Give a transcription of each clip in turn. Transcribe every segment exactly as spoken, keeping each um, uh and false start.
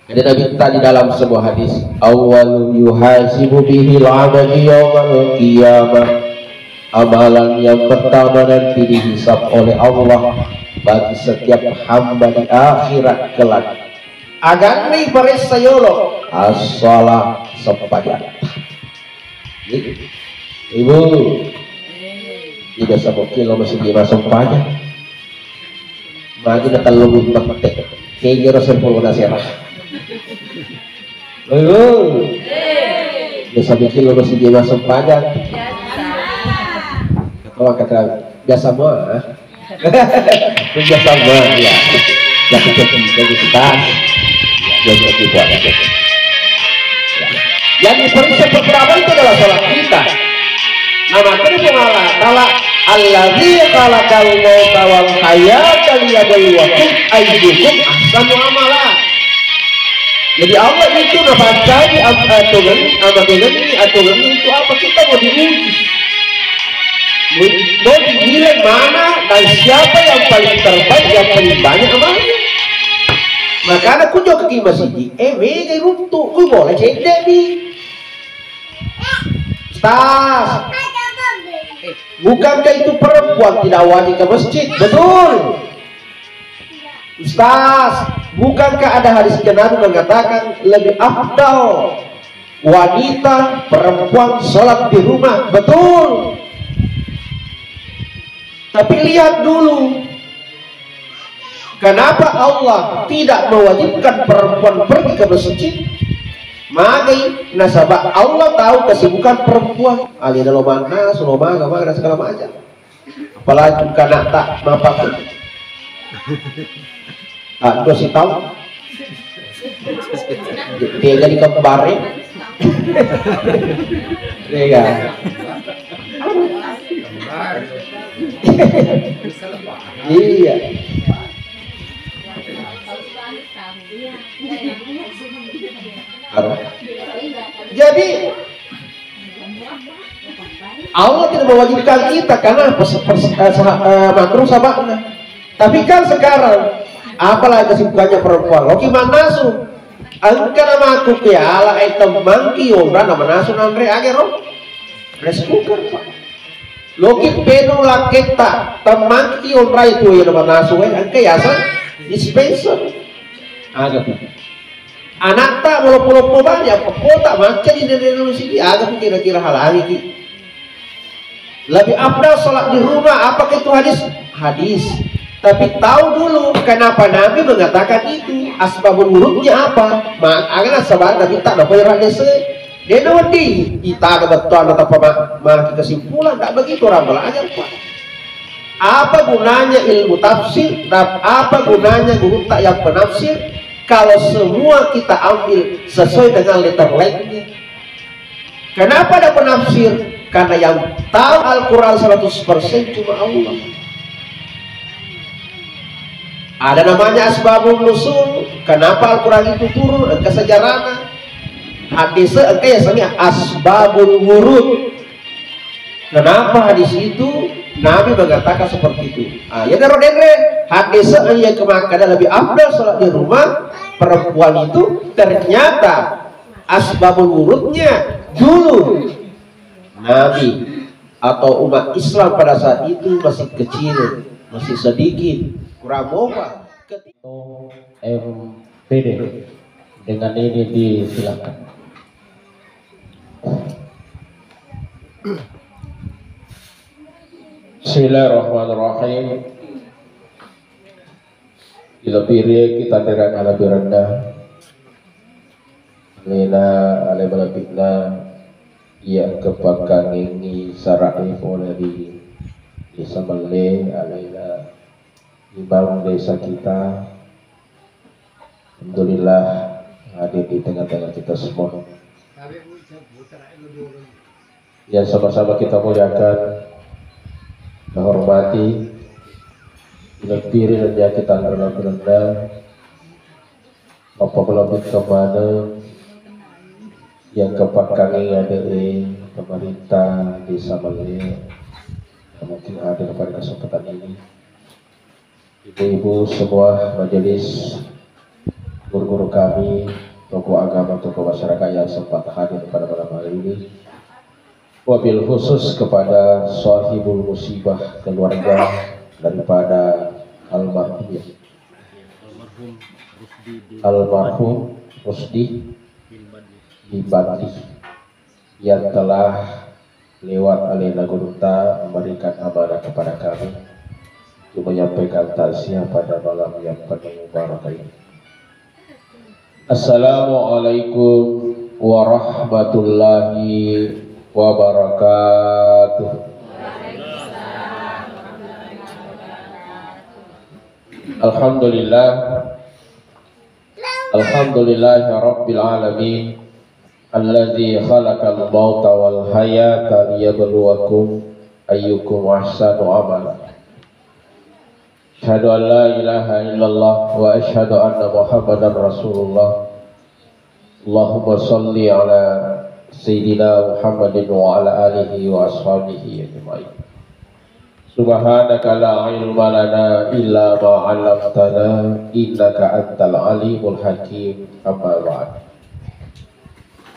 Ada Nabi kita di dalam sebuah hadis, "Awwalu yuhasibu bihil abdu yaumal qiyamah." Amalan yang pertama nanti dihisab oleh Allah bagi setiap hamba di akhirat kelak. Aganna iparessa yolo, as-shalah, sempajang. Ibu, tidak sama kilo masih dia masuk pajak. Magi na tellu mimpi teh. Kegero sepuluh nasera. Ibu, tidak sama kilo masih dia masuk pajak. Ketawa kata biasa mah. Kerja sama, ya. Yang kecil, yang besar. Yang lebih kuat. Yang diperiksa pertama itu adalah sholat kita. Nah, makanya Puang Allah Ta'ala, "Alladzi khalaqal mauta wal hayata liyabluwakum ayyukum ahsanu amala." Jadi Allah itu napancai am-, aturan, amagenangngi aturan untuk apa kita mau diuji. Mau dinilai mana dan siapa yang paling terbaik, yang paling banyak amalnya. Makanya ku jokki masigi, eh, mega runtu, ku boleh cedde di. Tas. Bukankah itu perempuan tidak wajib ke masjid? Betul. Ustaz, bukankah ada hadis Nabi mengatakan lebih afdal wanita, perempuan sholat di rumah? Betul. Tapi lihat dulu, kenapa Allah tidak mewajibkan perempuan pergi ke masjid? Magai, nasaba Allah tahu kesibukan perempuan. Alena lo mannasu, lo maga, maga, dan segala macam. Apalagi engka anakta mapakku. Anro sitau. Dia jadi kembare. Iya. Iya. Apa? Jadi Allah tidak mewajibkan kita karena pers-, pers-, eh, saha-, eh, makruh sababna. Tapi kan sekarang, apalagi kesibukannya perempuan, oke, manasu. Engka namaku ke ala, eh, temmangki onra na manasu nanre age ro. Rice cooker, Pak. Loki penu laketta, temmangki onra itu ya na manasu, eh, engka yaseng dispenser. Aga, Pak. Anakta maloppo-loppo bani, apa kota macca di nene sini, aga pi kira-kira halangi ki. Lebih afdal sholat di rumah, apakah itu hadis? Hadis. Tapi tahu dulu kenapa Nabi mengatakan itu, asbabul wurudnya apa? Ma-, aga nasaba Nabi tak dapat dese. Dena wedding ita ada betul ada tanpa ma-, maki kesimpulan, tak begitu orang belajar, Pak. Apa gunanya ilmu tafsir dan apa gunanya gurutta yang penafsir kalau semua kita ambil sesuai dengan letter lainnya? Kenapa ada penafsir? Karena yang tahu Al-Quran seratus persen cuma Allah. Ada namanya asbabun nuzul, kenapa Al-Quran itu turun, engka sejarahnya. Hadis engka ya sami asbabul wurud. Kenapa hadis itu Nabi mengatakan seperti itu? Ah, ya daro denre, hadis yang kemakana lebih afdal sholat di rumah perempuan itu ternyata asbabul wurudnya dulu Nabi atau umat Islam pada saat itu masih kecil, masih sedikit, kurang mopa. Ketika M P D dengan ini disilakan. Bismillahirrahmanirrahim. Ilebbirie kita terang lebih rendah. Alena, ale malebbi'na, iya engka pakkangengngi sara'e pole ri Desa Melle, alena imam desa kita. Alhamdulillah hadir di tengah-tengah kita semua. Yang sama-sama kita muliakan, kita hormati, ilebbirie dan kita rendah-rendah, Bapak Pelabut kemana yang kepakkangi ada eh pemerintah Desa Melle yang mungkin hadir pada kesempatan ini. Ibu-ibu semua majelis, guru-guru kami, tokoh agama, tokoh masyarakat yang sempat hadir pada malam hari ini. Wabil khusus kepada sahibul musibah, keluarga daripada almarhum, ya, almarhum Rusdi bin Badli yang telah lewat alena gurutta memberikan amanah kepada kami untuk menyampaikan takziah pada malam yang penuh barakah ini. Assalamualaikum warahmatullahi wabarakatuh. Alhamdulillah. Alhamdulillahi rabbil alamin. Alladzi khalaqal mauta wal hayata liyabluwakum ayyukum ahsanu amala. Asyhadu an la ilaha illallah wa asyhadu anna Muhammadar Rasulullah. Allahumma shalli ala Sayyidina Muhammadin wa ala alihi wa ashabihi ajma'in. Subhanaka la ilma lana illa ma 'allamtana innaka antal alimul hakim. Amma ba'd.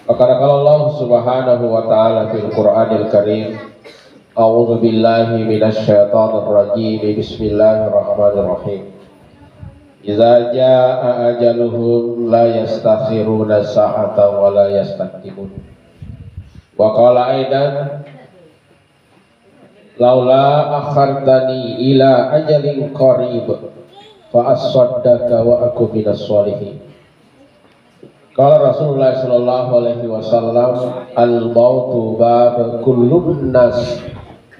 Wa qala Allah subhanahu wa ta'ala fil Qur'anil Karim, a'udzu billahi minasy syaithanir rajim. Bismillahirrahmanirrahim. Idza jaa ajaluhum la yastakhiruna sa'atan wa la yastaqdimun. Wa qala aidan, laula akhartani ila ajalin qarib fa asaddaqa wa akun minas shalihin. Qala Rasulullah sallallahu alaihi wasallam, al mautu bab kullun nas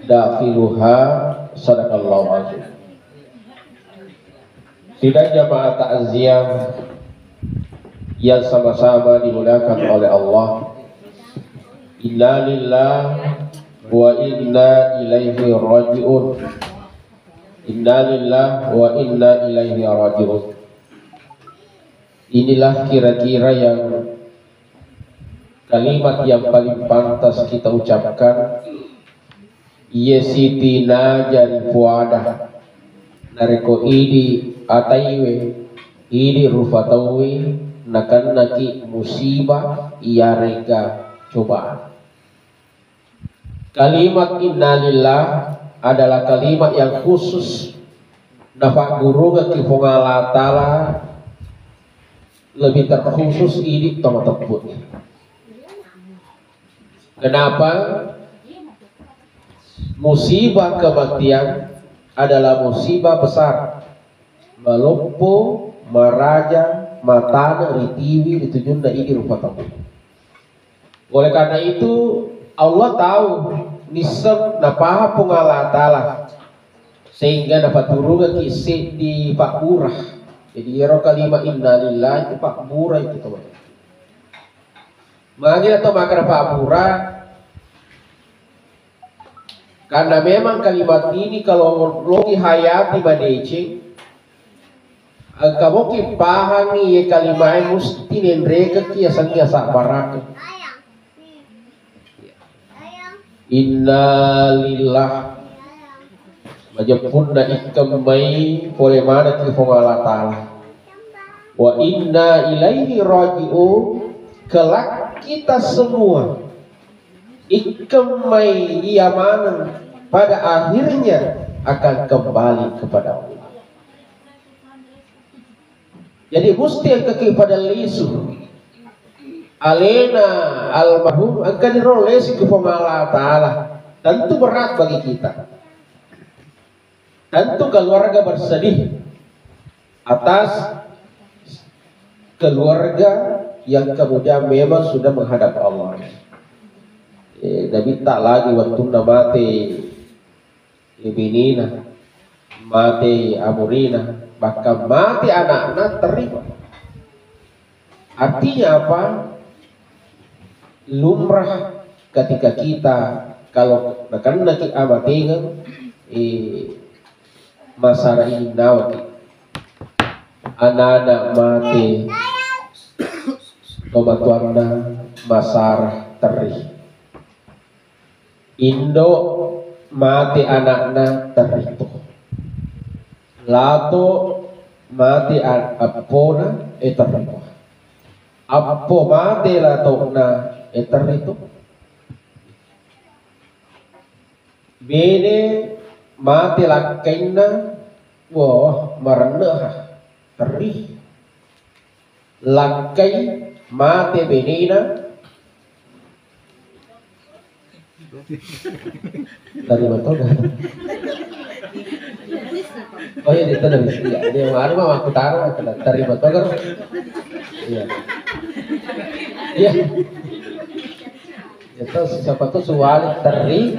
dakhiluha. Sadaqallahu azim. Sidang jamaah takziah yang sama-sama dimuliakan oleh Allah. Innalillah wa inna ilaihi raji'un. Innalillah wa inna ilaihi raji'un. Inilah kira-kira yang kalimat yang paling pantas kita ucapkan. Iye sitinaja ripuada narekko idi ataiwe, idi rufa tauwe nakennaki musibah iyarega cobaan. Kalimat innalillah adalah kalimat yang khusus napaggurungekki Puang Allah Ta'ala, lebih terkhusus idi to mateppu. Kenapa? Musibah kematian adalah musibah besar. Maloppo, maraja, matane ritiwi ritujunna idi rupa tau. Oleh karena itu, Allah tahu, nisseng, napahang Puang Allah Ta'ala, sehingga napaturungekki seddi pabbura. Jadi, iyaro kalimat innalillah itu pabbura itu, teman. Magi atau makkeda pabbura? Karena memang kalimat ini kalau logi hayati madeceng, engka moki pahangi ye kalimat e, musti nenrekekki yasengnge sabbarakeng. Innalillah. Majeppunna ikkemmai pole manekki Puang Allah Ta'ala. Wa inna ilaihi raji'un. Kelak kita semua ikkemmai iya maneng, pada akhirnya akan kembali kepada Allah. Jadi musti engkaki pada lisu. Alena almarhum engkani ro lesu ki Puang Allah Ta'ala. Tentu berat bagi kita. Tentu keluarga bersedih atas keluarga yang kemudian memang sudah menghadap Allah. Eh, Nabi tak lagi waktu mate ibinina, mate amurina, bahkan mate anakna terima. Artinya apa? Lumrah ketika kita kalau nakennaki amatengeng, eh, masara ininawaki. Anana mate, tomatoanna masara terri. Indo mate anakna terri to. Lato Mate a-, appona, e, territo. Appo mate la tokna, e, territo. Bene mate lakkainna, wah, marenneha, terri. Lakkai mate benena, terima toga. Oh iya, itu dari, iya, dia baru mau aku taruh, aku terima toga. Iya. Iya. Itu siapa tuh suwali teri?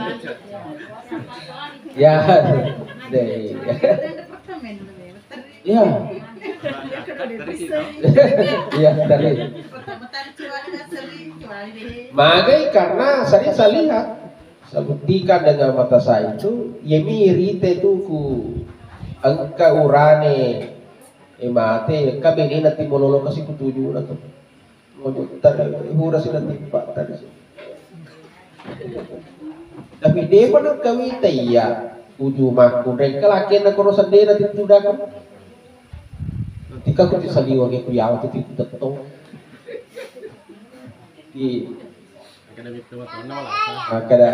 Ya, deh. Iya. Iya, teri. Magai karena saya, saya lihat, saya buktikan dengan mata saya itu, yemi rite itu ku engka urane, e, mate, engka benena timololo kasi kutuju na tu. Ngojo tadi, hura sila timpa tadi. Tapi depa na kawita iya, uju makkunrai kalakenna koro sendena tintu dako. Tika ku tisaliwa ke kuyawa tu tintu tettong. Di kada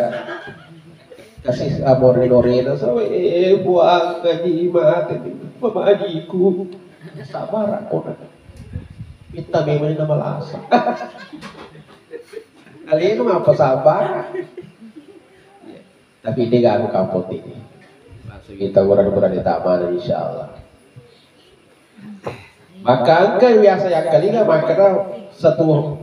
kasi amore norena sawe, eh, buang kaji mate, mamajiku. Sabar aku. Kita memang nama lasa. Alena mappasabbara. Tapi de gaga kapoti. Langsung kita urang-urang di taman, insyaallah. Maka engka biasa yakkalinga makkeda satu,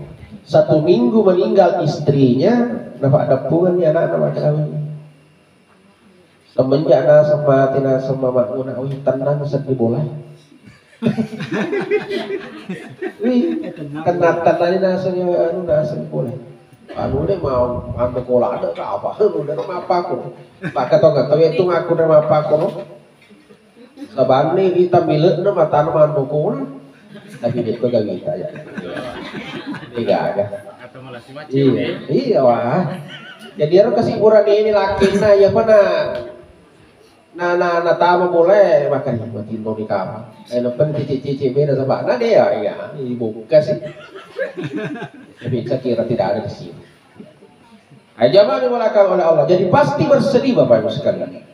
satu minggu meninggal istrinya, napaddeppungenni anakna makkeda, semenjak naseng mate naseng mama'mu nak, wih, tenang seddi bola. Wih, tenang-tenang naseng, anu, naseng bola. Anu de mau anu bola ada apa? Anu de mappaku. Maka tau nggak tahu itu ngaku de mappaku. Sabanne wita mile'na matana mannokona. Tapi de to gawita ya. De gaga. Iya, iya wah. Jadi ero kasi urane ini lakinna ya apa na na na, na tama bola e, makanya mati to ni kama. Eh, lepen cici-cici beda sama. Nah dia ya, iya, ibu kasih. Tapi saya kira tidak ada di sini. Nah, jamaah dimulakan oleh Allah. Jadi pasti bersedih Bapak Ibu sekalian.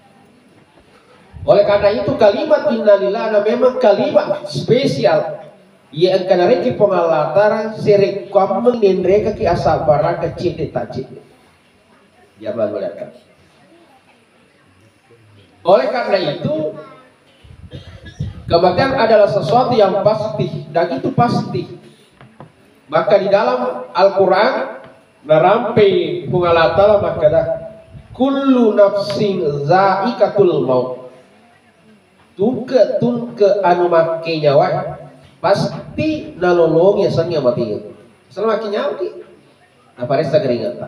Oleh karena itu kalimat innalillahi memang kalimat spesial. Iya engka narekki Puang Allah Ta'ala sere kuammeng nenrekaki asabbaraka cedde tak cedde. Jamaah dimulakan. Oleh karena itu kematian adalah sesuatu yang pasti dan itu pasti. Maka di dalam Al-Quran narampei Puang Allah Ta'ala makkeda, kullu nafsin zaikatul maut. Tungke-tungke anu makke nyawa pasti nalolongi asengnge mati. Selama kinyauki naparessa keringat.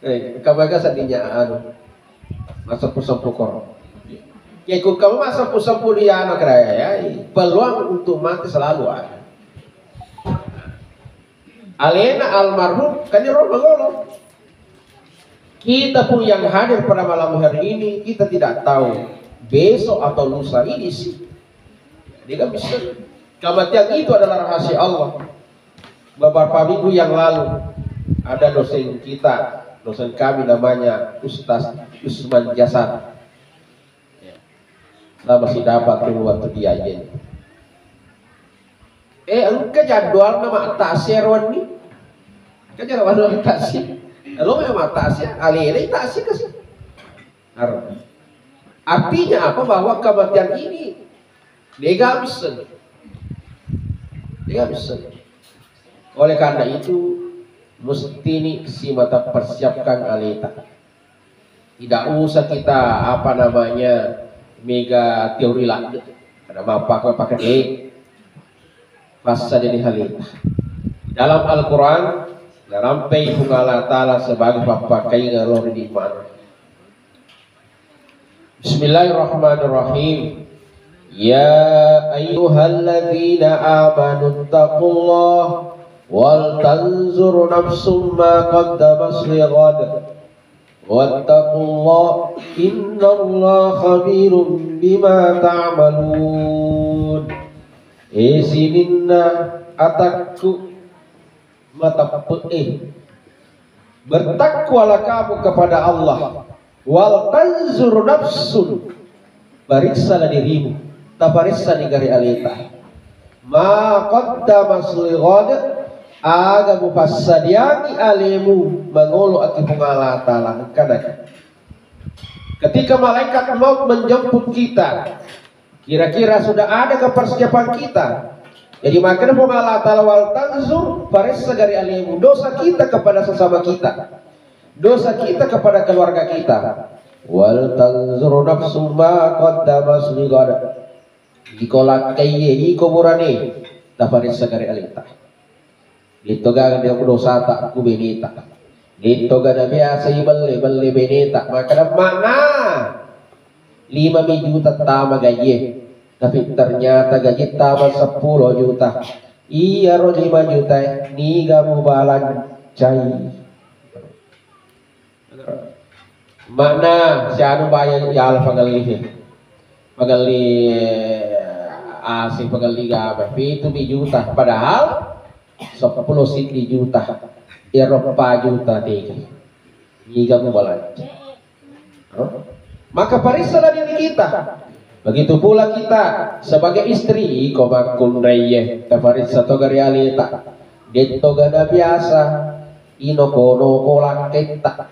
Eh, kabaga sadinya anu. Masuk pusang pukor. Ya, ku kamu masuk pusang puliana keraya, ya, peluang untuk mati selalu ada. Alena almarhum kan ro mangolo. Kita pun yang hadir pada malam hari ini, kita tidak tahu besok atau lusa ini sih. Dia kan bisa. Kematian itu adalah rahasia Allah. Beberapa minggu yang lalu ada dosen kita, dosen kami namanya Ustaz Usman Jasad. Ya. Sama si dapat dulu waktu dia aja. Eh, engka jadwalna mattasi ero wenni. Engka jadwalna mattasi. Lo memang mattasi, alele tasi kasi. Artinya apa? Bahwa kematian ini dega misseng. Dega misseng. Oleh karena itu, mesti ni simata persiapkan aleta. Tidak usah kita, apa namanya, mega teori ladde. Karena apa kau pakai de? Masa jadi halita. Dalam Al-Quran, narampei Puang Allah Ta'ala sebagai pappakainga lo ri mana. Bismillahirrahmanirrahim. Ya ayyuhalladzina amanu taqullah wal tanzur nafsum ma qaddamat lighad. Wattaqullah, innallaha khabirum bima ta'malun. Eh, sininna atakku mateppe'e, bertakwalah kamu kepada Allah. Wal tanzur nafsun, pariksalah dirimu, taparessani gare aleta. Ma qaddamat lighad, aga mupassadiangi alemu mangolo aki Puang Allah Ta'ala. Engkana. Ketika malaikat maut menjemput kita, kira-kira sudah adakah persiapan kita? Jadi, makanya Puang Allah Ta'ala, wal tanzur, paressa gare alemu, dosa kita kepada sesama kita, dosa kita kepada keluarga kita. Wal tanzur nafsum ma qaddamat lighad. Iko lakkaiye, iko burane, taparessa gare aleta. Detto gaga dosata ku beneta. Detto gana biasa ibelle-belle beneta. Maka makna lima mi juta tama gajie. Tapi ternyata gaji tama seppulo juta. Iyaro lima juta e, niga mubalancai. Makna sianu bayar yala pangelli. Pangelli, eh, A C, pangelli gaba. Pitu mi juta. Padahal seppulo siddi juta. Ero pa juta tegi. Niga mubalanca. Maka parissalah diri kita. Begitu pula kita sebagai istri, iko makkunraie, taparissa to gare aleta. Detto gana biasa inoko-noko lakketta.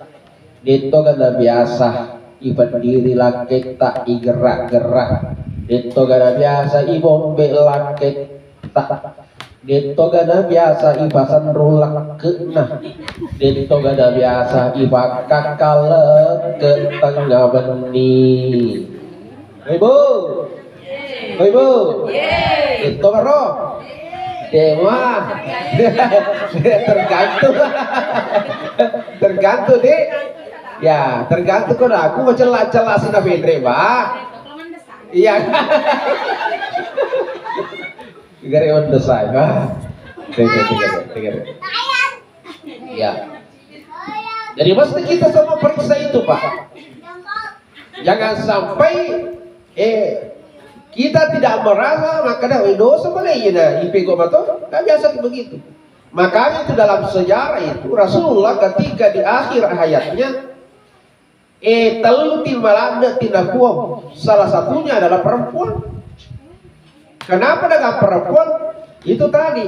Detto gana biasa ipeddiri lakketta, igerra-gerra. Detto gana biasa ibombe lakketta. Detto gana biasa ipasenrung lakke'na. Detto gana biasa ipakkakkallekke tengnga benni. Ibu. Ibu. Detto karo. Dewa. Tergantung. Tergantung, Dek. Ya, tergantung ko aku macella-cella sina fendre, Mbak. Iya. Gare on the side. Ah. Tega, tega, tega. Ya. Jadi mesti kita semua periksa itu, Pak. Jangan sampai, eh, kita tidak merasa maka dah, "Weh, dosa mana iya na ipego mato?" Kan biasa begitu. Makanya itu dalam sejarah itu Rasulullah ketika di akhir hayatnya, eh, tellu ti maladde ti napuang, salah satunya adalah perempuan. Kenapa dengan perempuan? Itu tadi,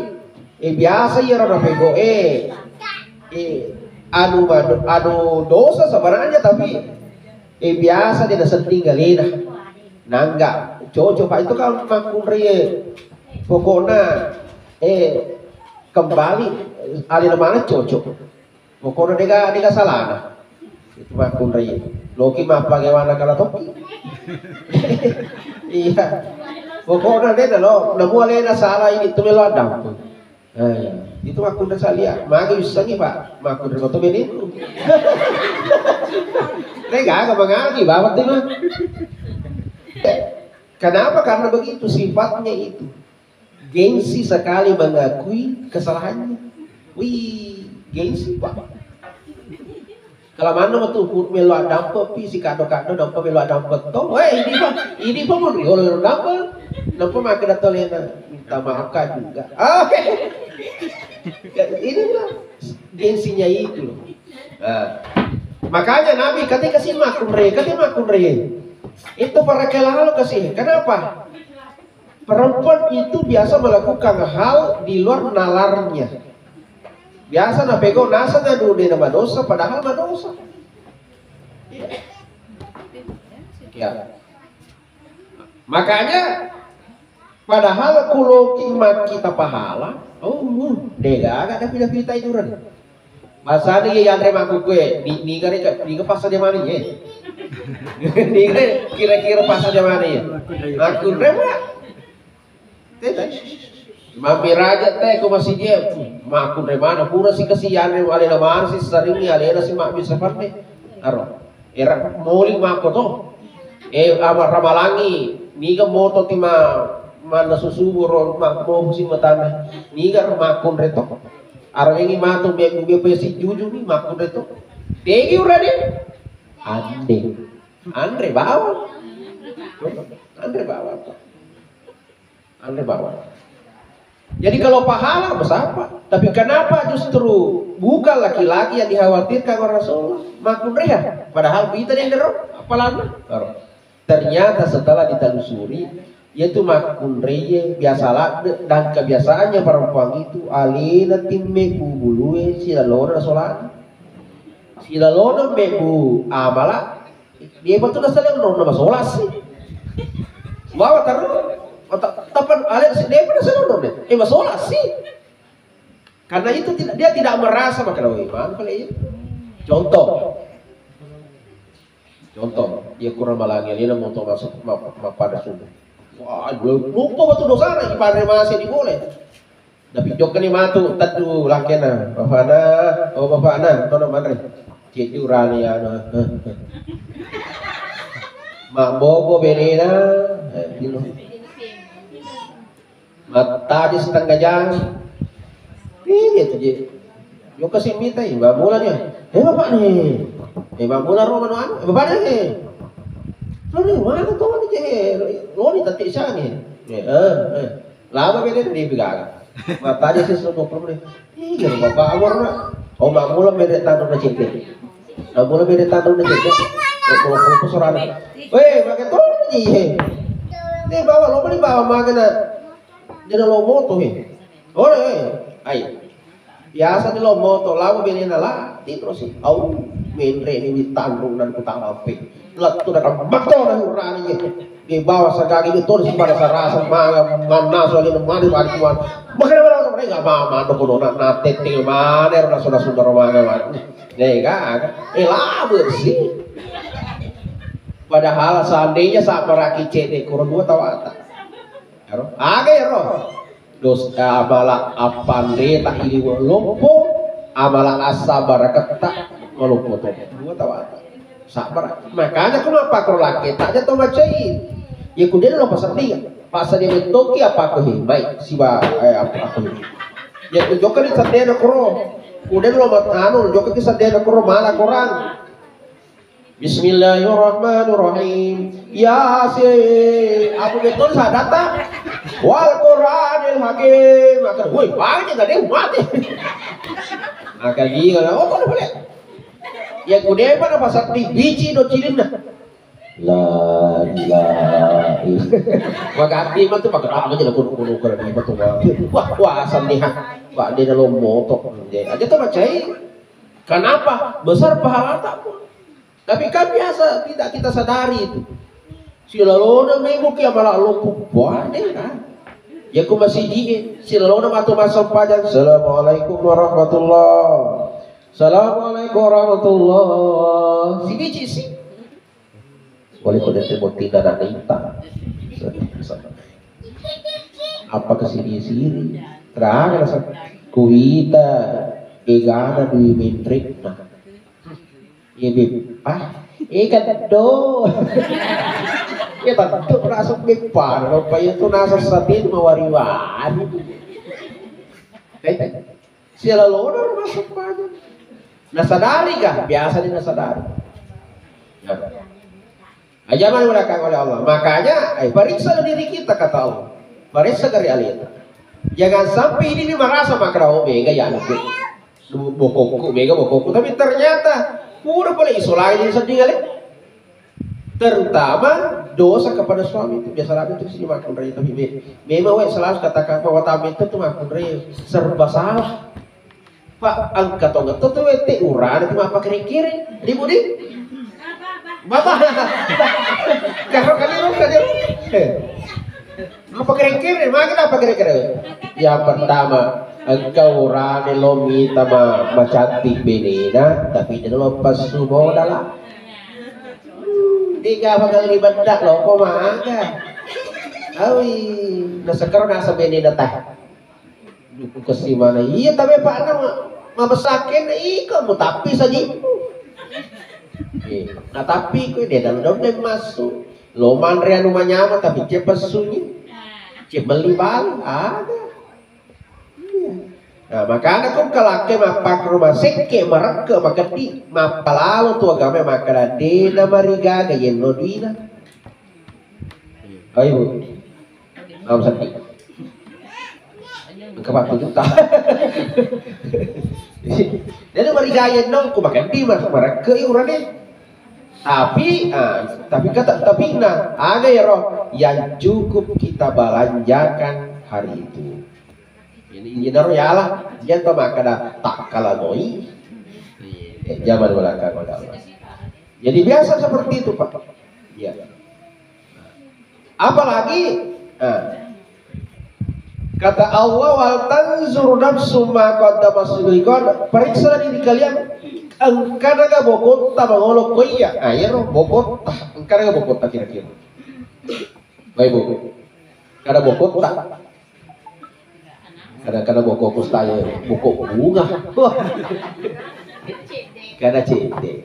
eh, biasa iyaro napego, eh, eh, anu, anu, anu dosa sebenarnya, tapi, eh, biasa dia sedih galena. Nangga cocok, Pak, itu kan makkunraie. Pokoknya, eh, kembali alena mana cocok. Pokokna dega, dega salana. Itu makkunrai. Loki mappake wana kala tokki. Iya. Pokokna dena lo, namu alena sala ini tu melo adampu. Eh, itu makkunrai salia. Magi ussangi, Pak. Makkunrai koto bene. Dega aga mangagi bawa tu mah. Kenapa? Karena begitu sifatnya itu. Gengsi sekali mengakui kesalahannya. Wih, gengsi, Pak. Kalau mana metu melo adampe pi si kado-kado dampe melo adampe to. Weh, ini, Pak, ini, Pak, mau riolo dampe. Nampa maka datang lena, "Minta maaf, Kak, juga." Ah, oke. Ya, inilah gengsinya itu loh. Nah, makanya Nabi ketika si makkunrai, ketika makkunrai itu para kelalo kasih. Kenapa? Perempuan itu biasa melakukan hal di luar nalarnya. Biasa napego naseng anu de na madosa, padahal madosa. Ya. Makanya, padahal kuloki makkita pahala, oh, dega aga tapi pita itu ren. Masani ye yanre makkukue, ni, niga reka, niga pasa de mani ye. Niga kira-kira pasa de mani ye. Makkunrai, Pak. Tete. Mami raja te ko masih dia, makkunrai mana pura si kasi yanre alena mana si sering alena si mak bisa pande. Aro. Era moli mako to. Eh, ama ramalangi, niga moto ti ma, mana susu boro ma, mo si matana. Niga makkunrai to. Arangengi matu be, be, be si juju ni makkunrai to. Tegi urade. Ande. Anre bawang. Anre bawang. Anre bawang. Jadi kalau pahala, besapa. Tapi kenapa justru bukan laki-laki yang dikhawatirkan oleh Rasulullah? Makkunreha. Padahal kita dia dero, apalagi. Ternyata setelah ditelusuri, yaitu makkunreye biasa ladde dan kebiasaannya perempuan itu alena timme bubulue silalona solana. Silalona mebbu amala, dia betul nasala nonna masola sih. Bawa terus, tapan alena si dia pernah salah nonna, eh masola sih. Karena itu tidak, dia tidak merasa makan imam kalau itu. Contoh, Contoh, iya kurang malangi, alena moto masuk ma-, mappada subuh. Wah, lupa batu dosana, ipanre masih di boleh. Tapi jokka ni matu, taddu lakena, bapana, oh bapana, tono manre. Cek urani ya, no. Mambobo benena, eh, dino. Mattajeng setengah jam. Iya tu je. Yo kasi mita, eh, mamula ni. Eh, bapak ni. Eh, mamula ro manu anu. Eh, bapak ni. Lo ni, mana tu ni je? Lo ni tati sani. Eh, eh, eh. Lama beda ni bigaga. Mattajeng si sudah problem ni. Iya, bapak awal na. Oh, mamula beda tanah na cete. Mamula beda tanah na cete. Oh, kalau kalau sorana. Weh, pakai tu ni je. Ni bawa, lo ni bawa mana? Dena lo moto he. Ore, ai. Biasa ni lo moto, lamu benena la, tiro si. Au, menre ni witanrung dan kutamape. Lettu na mato na urani ye. Di bawah sagagi itu si pada sarasa manga manna soalnya mani mani kuan. Makanya mana mereka mama no kono na na tete mana rasa rasa sundara manga mani. Deh kan, eh labu sih. Padahal seandainya sabaraki cede kurang dua tawata. Ero, aga ero? Dos, eh, amala appanreta iliwe loppo, amala assabaraketta maloppo to. Dua tawata. Sabar. Makanya ku mappakro lakke, tak jatuh macai. Ya ku dia lo pasaddi. Pasal dia bentoki apa aku himbai siba, eh, apa aku himbai. Ya ku jokka di sadena kuro. Ku dia lo mat-, anu, jokka di sadena kuro mala korang. Bismillahirrahmanirrahim. Yasin. Aku betul sadata. Wal Qur'anil Hakim. Maka, woi, pakai tadi mati. Maka gila. Oh, kok boleh? Ya kudepa na pasal di biji do cilinna. La ilaha illallah. Magati mah tu pakai apa aja kuno kuno kerja itu. Wah, wah, sandiha. Wah, dia dalam motor. Aja tuh macai. Kenapa? Besar pahala tak pun. Tapi kan biasa tidak kita sadari itu. Silalona minggu ki amala lompo. Wah, deh kan. Ya ku masiji, silalona matu masuk pajak. Assalamualaikum warahmatullah. Assalamualaikum warahmatullah. Sini cisi. Boleh kau dete boti dan ada inta. Apa kesini sini? Terang rasa kuita egana dui mentrik. Nah. Iya, Beb. Ah, iya kan do. Iya tentu rasa Beb pada rupa itu nasa satin mawari-wari. Eh, sialalona rasa pada. Nasadari kah? Biasa dia nasadari. Ya. Aja mana oleh Allah. Makanya, eh, periksa diri kita kata Allah. Periksa dari alita. Jangan sampai ini nih merasa makrao mega ya anak. Bokokku, mega bokokku. Tapi ternyata pura boleh isolasi sedih kali. Terutama dosa kepada suami itu biasa lagi itu sih makan raya. Tapi me-, memang wek selalu katakan bahwa tamu itu tuh makan raya serba salah. Pak, engka to ngetto tu wette urane tu mappakere-kere. Ri Budi? Bapak. Karo kali ro kali. Mappakere-kere, magi nappakere-kere? Yang pertama, engka urane lo mita ma-, macantik benena, tapi de lo passu modala. Diga bakal ribedda lo ko maga. Awi, nasekero nasa benena tah. Dukku kesi mana? Iya, tapi Pak na ma-, mabesakeng na iko mutappi saji. Eh, natappi ko de dalam daun de massu. Lo manre anu manyama tapi cepat sunyi. Cek beli bal, ada. Iya. Nah, makana ko kalakke mappakruma sekke marekke makeddi mappalalo tu agama makkeda de na marigaga yenno duina. Ayo, Bu. Mau seddi. Engka pattu juta. Jadi marigaga yenno ku makeddi mas marekke urane. Tapi, ah, tapi kata, tapi nah, ada ya roh yang cukup kita belanjakan hari itu. Jadi, injinaro yalah, dia to makkeda takkala moi. Eh, zaman belakang udah. Jadi biasa seperti itu, Pak. Ya. Apalagi, ah, kata Allah, "Wal tanzur nafsum ma qaddamat lighad." Periksa diri kalian, engkana ga bokotta mangolo ko iya. Ah, iyaro bokotta, engkana ga bokotta kira-kira. Baik, Bu. Kada bokotta. Kadang-kadang bokokku saya bokok bunga. Kada cedde.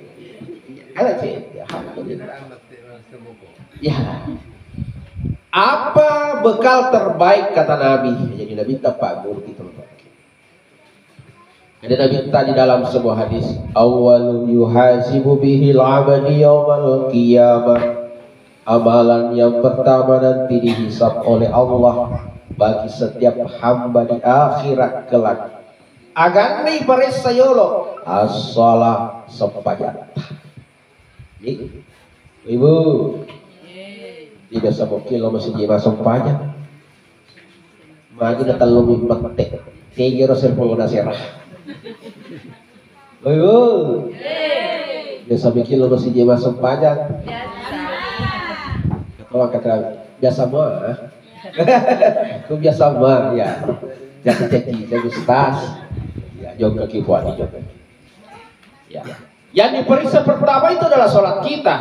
Kada cedde. Alhamdulillah. Ya. Apa bekal terbaik kata Nabi? Jadi Nabi tepat guru kita. Ada Nabi kita di dalam sebuah hadis, "Awwalu yuhasibu bihil abadi yaumal qiyamah." Amalan yang pertama nanti dihisab oleh Allah bagi setiap hamba di akhirat kelak. Aganna iparessa yolo, as-shalah, sempajang. Ibu, tidak sama kilo masih dia masuk pajak. Maju na tellu mimpetek. Tegero sepuluh nasera. Ibu. Biasa bikin lo masih dia masuk pajak. Ketawa kata biasa mah. Ku biasa mah ya. Jadi jadi jadi ustaz. Ya, jongkaki puani jongkaki. Ya. Yang diperiksa pertama itu adalah sholat kita.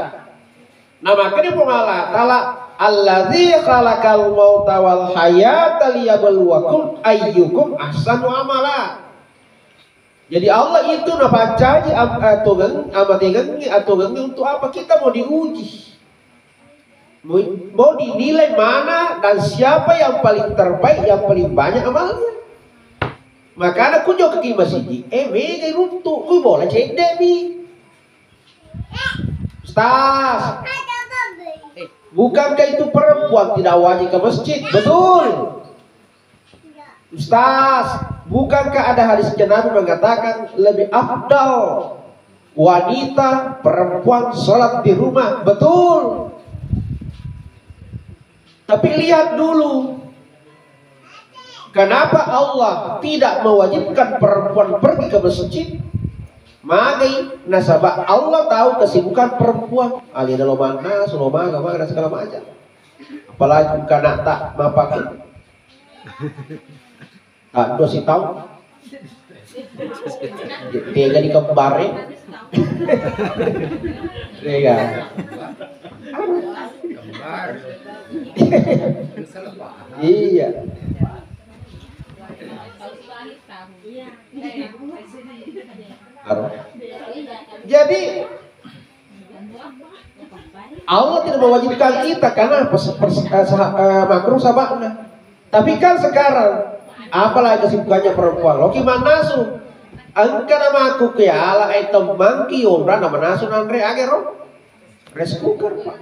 Nah, makanya Puang Allah Ta'ala, "Alladzi khalaqal mauta wal hayata liyabluwakum ayyukum ahsanu amala." Jadi Allah itu napancaji am-, eh, tongeng-, amatengengi, atongengi untuk apa? Kita mau diuji. Mau, mau dinilai mana dan siapa yang paling terbaik, yang paling banyak amalnya. Makana ku jokki masigi, eh, mega runtu, ku bola cedde mi. Ustaz, bukankah itu perempuan tidak wajib ke masjid? Betul. Ustaz, bukankah ada hadisnya Nabi mengatakan lebih afdal wanita perempuan sholat di rumah? Betul. Tapi lihat dulu, kenapa Allah tidak mewajibkan perempuan pergi ke masjid? Magai, nasaba Allah tahu kesibukan perempuan. Alena lo mannasu, lo maga, maga, dan segala macam. Apalagi engka anakta mapake. Taddo sitau. Tega di kembare. Tega. Iya. Aro. Jadi Allah tidak mewajibkan kita karena pers-, pers-, eh, sah-, eh, makruh sababna. Tapi kan sekarang, apalagi kesibukannya perempuan, loki mannasu. Engka namaku ke ala ai temmangki onra na manasu nanre agero. Rice cooker, Pak.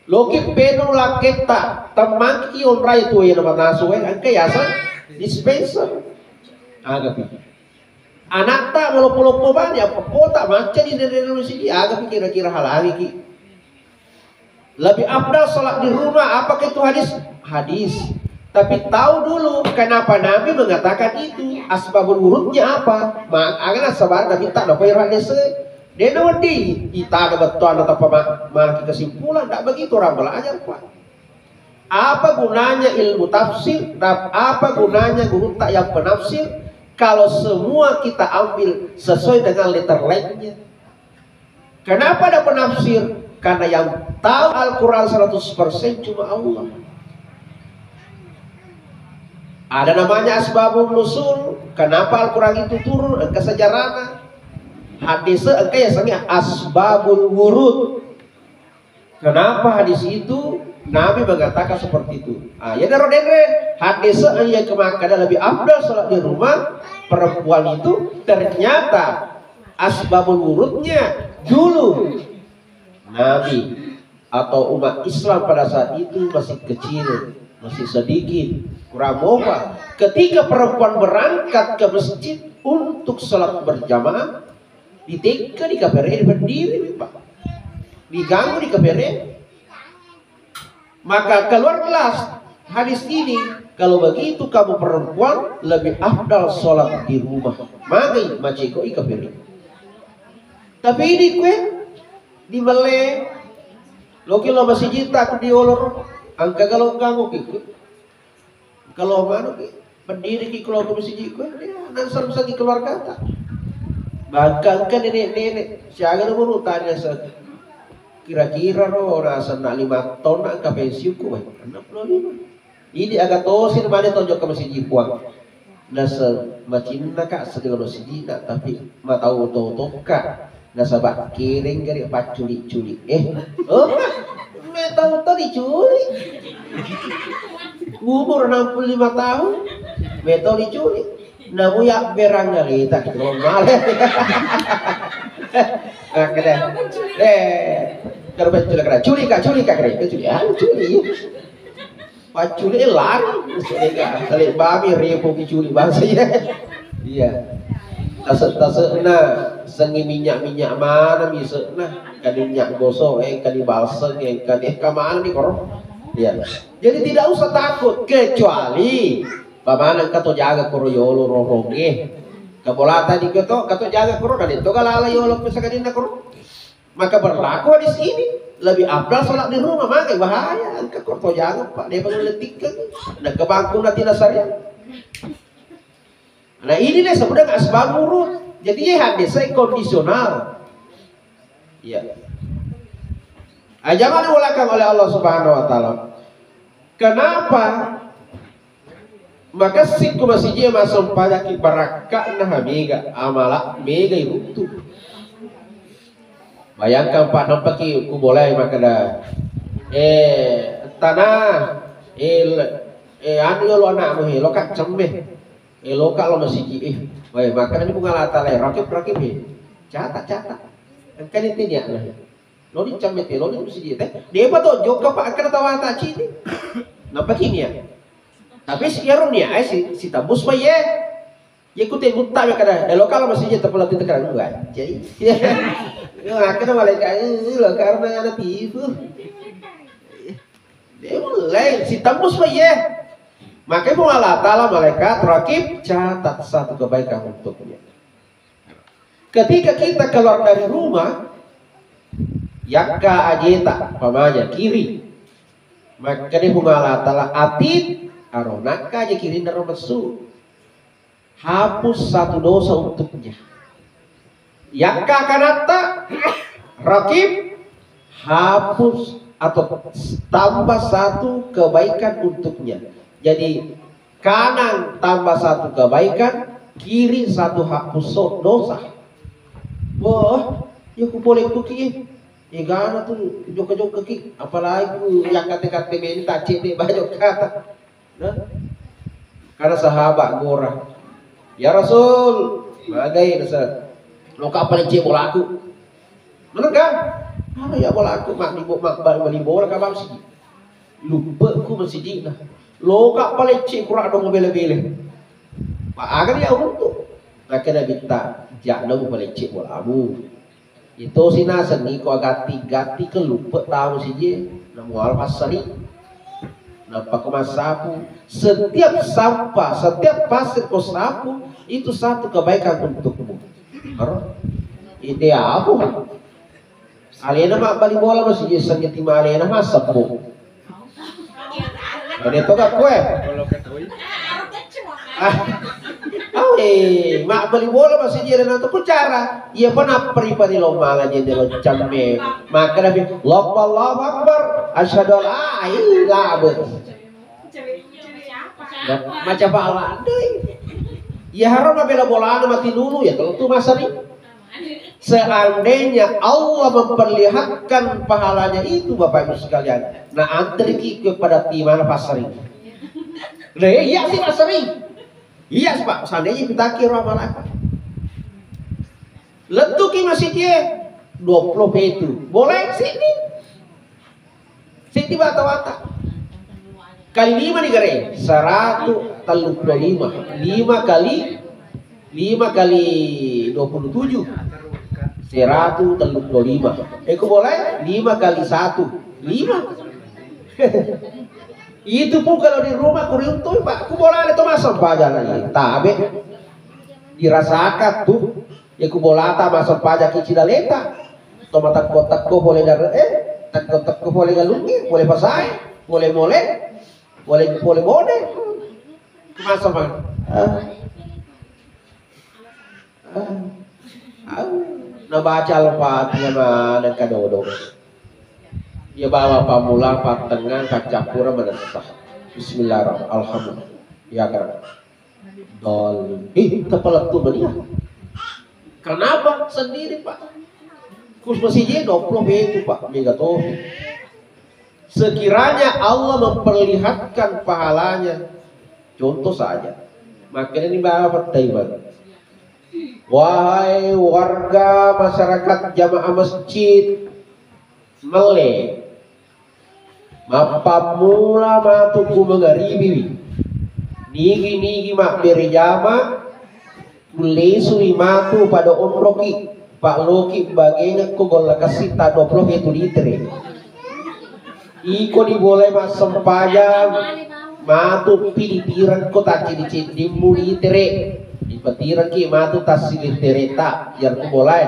Loki penu laketta, temmangki onra itu ya na manasu, eh, engka yaseng dispenser. Aga pi. Anakta maloppo-loppo bani, apa pota macca di dede sini, aga pi kira-kira halangi ki. Lebih afdal sholat di rumah, apakah itu hadis? Hadis. Tapi tahu dulu kenapa Nabi mengatakan itu, asbabul wurudnya apa? Ma-, aga nasaba Nabi tak dapat hadis. Dena wedi, kita ada betul ada tanpa ma-, maki kesimpulan, tidak begitu orang belajar, Pak. Apa gunanya ilmu tafsir dan apa gunanya gurutta yang penafsir kalau semua kita ambil sesuai dengan letter lainnya? Kenapa ada penafsir? Karena yang tahu Al-Quran seratus persen cuma Allah. Ada namanya asbabun nuzul, kenapa Al-Quran itu turun, engka sejarahnya. Hadis engka ya sangnya asbabul wurud. Kenapa hadis itu Nabi mengatakan seperti itu? Ah, ya daro denre, hadis yang kemakada lebih afdal sholat di rumah, Perempuan itu ternyata asbabul wurudnya dulu Nabi atau umat Islam pada saat itu masih kecil, masih sedikit, kurang mopa. Ketika perempuan berangkat ke masjid untuk sholat berjamaah, ditekka di kafere, berdiri, Pak. Diganggu di kafere. Maka keluarlah hadis ini, kalau begitu kamu perempuan lebih afdal sholat di rumah. Magai macekoi kafere. Tapi ini kue di mele, loki lo masjid tak diolor, angka kalau kamu gitu. Kalau manu ki, berdiri ki keluarga masjid ku, ya, nang serem sagi keluarga ta. Bahkan kan nenek-nenek, siaga nomor utangnya se kira-kira ro rasa nak lima tahun nak ke pensiun ku, weh, enam puluh lima. Ini agak tosin mana tonjok ke masjid puang. Nasa macinna ka segala masjid nak, tapi matau tau tokka. Nasaba kereng gare pacculi-culi. Eh, oh, metau to diculi. Umur enam puluh lima tahun, metau diculi. Namu ya berang ngalita gitu male. Oke deh. Eh, kalau betul kena culi kak, culi kak, keren culi, ah, culi. Paccule lari, sega tale bami repo ki culi bangsa ya. Iya. Tase-tasena sengi minyak-minyak mana misekna, kani minyak gosok eh, kani balsem eh, kani eh, kamana ni koro. Iya. Jadi tidak usah takut kecuali pamanang kato jaga koro yolo roronge. Kabolata di keto kato jaga koro dan itu galala yolo pesakadinna koro. Maka berlaku hadis ini, lebih afdal sholat di rumah. Maka bahaya, engka kau jangan pak, dia perlu letikkan. Dan kebangku nanti nasarnya. Nah ini nih sebenarnya asbab nurut. Jadi ya hadis saya kondisional. Ya. Ajaran ulakang oleh Allah Subhanahu Wa Taala. Kenapa? Maka sikku masiji masempajaki barakka'na ha mega amala mega iruntu. Bayangkan pak, nampaki ku bolai makkeda, eh, tanah, eh, le- eh, anu yolo anakmu he, loka cemme, eh, loka lo masiji eh. Weh, makkeda ni bunga lata lai rakip rakip he, catat catat. Engkani tini ya. Loni cammete, loni tu sidi te. Depa to jokka pak, engka tawata cini. Napa kimia? Tapi si ero nia ai si, si tabus pa ye. Ye ku te mutta me kada. Elo kala masih je tepola tinte kada gua. Jadi. Yo akhirnya malaikat ini lo karena anak tipu. Dia mulai si tabus pa ye. Makanya mau Allah Ta'ala malaikat rakib catat satu kebaikan untuknya. Ketika kita keluar dari rumah, yakka ajeta, pamanya kiri. Makkeda Puang Allah Ta'ala, atit, aro nakka aja kirinna ro messu. Hapus satu dosa untuknya. Yakka kanatta, rakib, hapus atau tambah satu kebaikan untuknya. Jadi, kanan tambah satu kebaikan, kiri satu hapus so- dosa. Wah, ya ku boleh ku ki. Egana tu jokka-jokka ki, apalagi ku yang kate-kate meni tacce de bajok kata. Nah, karena sahabat gora. Ya Rasul, magai nasa. Lo kapal cek bolaku. Mana kan? Apa ya bolaku mak di mak bali bola kabang sih. Lupa ku masih di nah. Lo kapal cek kurang dong bele-bele. Pak agar ya untuk. Maka Nabi tak jak dong bolamu. Itu sinasengi ko gatti-gatti ke lupa tahu sije, namual passari. Nampak ko massapu, setiap sampah, setiap pasir ko sapu, itu satu kebaikan untukmu. Aro? Ide apa? Alena mak bali bola masih je sengiti alena massapu. Ade to gak kue? Ah. Awe, mak bali bola masih je na tu cara. Iya pa napri pari lo mala je de lo camme. Maka nabi, Allahu Allahu Akbar. Asyhadu an la ilaha illallah. Macam apa doi? Ya haram bela bola mati dulu ya kalau tu masari. Seandainya Allah memperlihatkan pahalanya itu, Bapak Ibu sekalian, nah antriki kepada timana pasari. Nah, iya sih pasari. Iya, Pak, seandainya ipitaki ro amalakku. Lettuki masijie, dua puluh pitu. Boleh sini. Sini bata-bata. Kali lima nih, gare. Seratus telu puluh lima. Lima kali, lima kali dua puluh tujuh. Seratus telu puluh lima. Eh, ku boleh? Lima kali satu. Lima. Itu pun kalau di rumah kuriuntu, Pak. Ku boleh ada tuh masuk pajangan. Tabe. Dirasakan tuh. Iya ku bolata massempajang ki cidaleta. To matekko-tekko pole dare, eh, tekko-tekko pole galungnge, pole pasae, pole mole, pole, pole mone. Masa man. Ah. Ah. Ah. Nabaca Al-Fatihah maneng kadodo. Iya bawa pammula, pattengngang, paccappureng, manessa. Bismillahirrahmanirrahim. Alhamdulillah. Iya, Kak. Dol. Ih, kepala tuh mania. Kenapa? Sendiri, Pak. Kus masih je dua puluh itu, Pak. Mega topi. Sekiranya Allah memperlihatkan pahalanya, contoh saja. Makanya ini Bapak Taiwan. Wahai warga masyarakat jamaah masjid, mele Mappammula matu ku mangaribiwi. Nigi-nigi mabbere jama, kullesui matu pada onroki, pa'loki bagengekko golla kessitta dua puluh pitu litere. Iko dibolai massempajang, matu pi ditirengko tacceddi-ceddimmu litere. Dipatirengki matu tassilitereta, jarku bolai.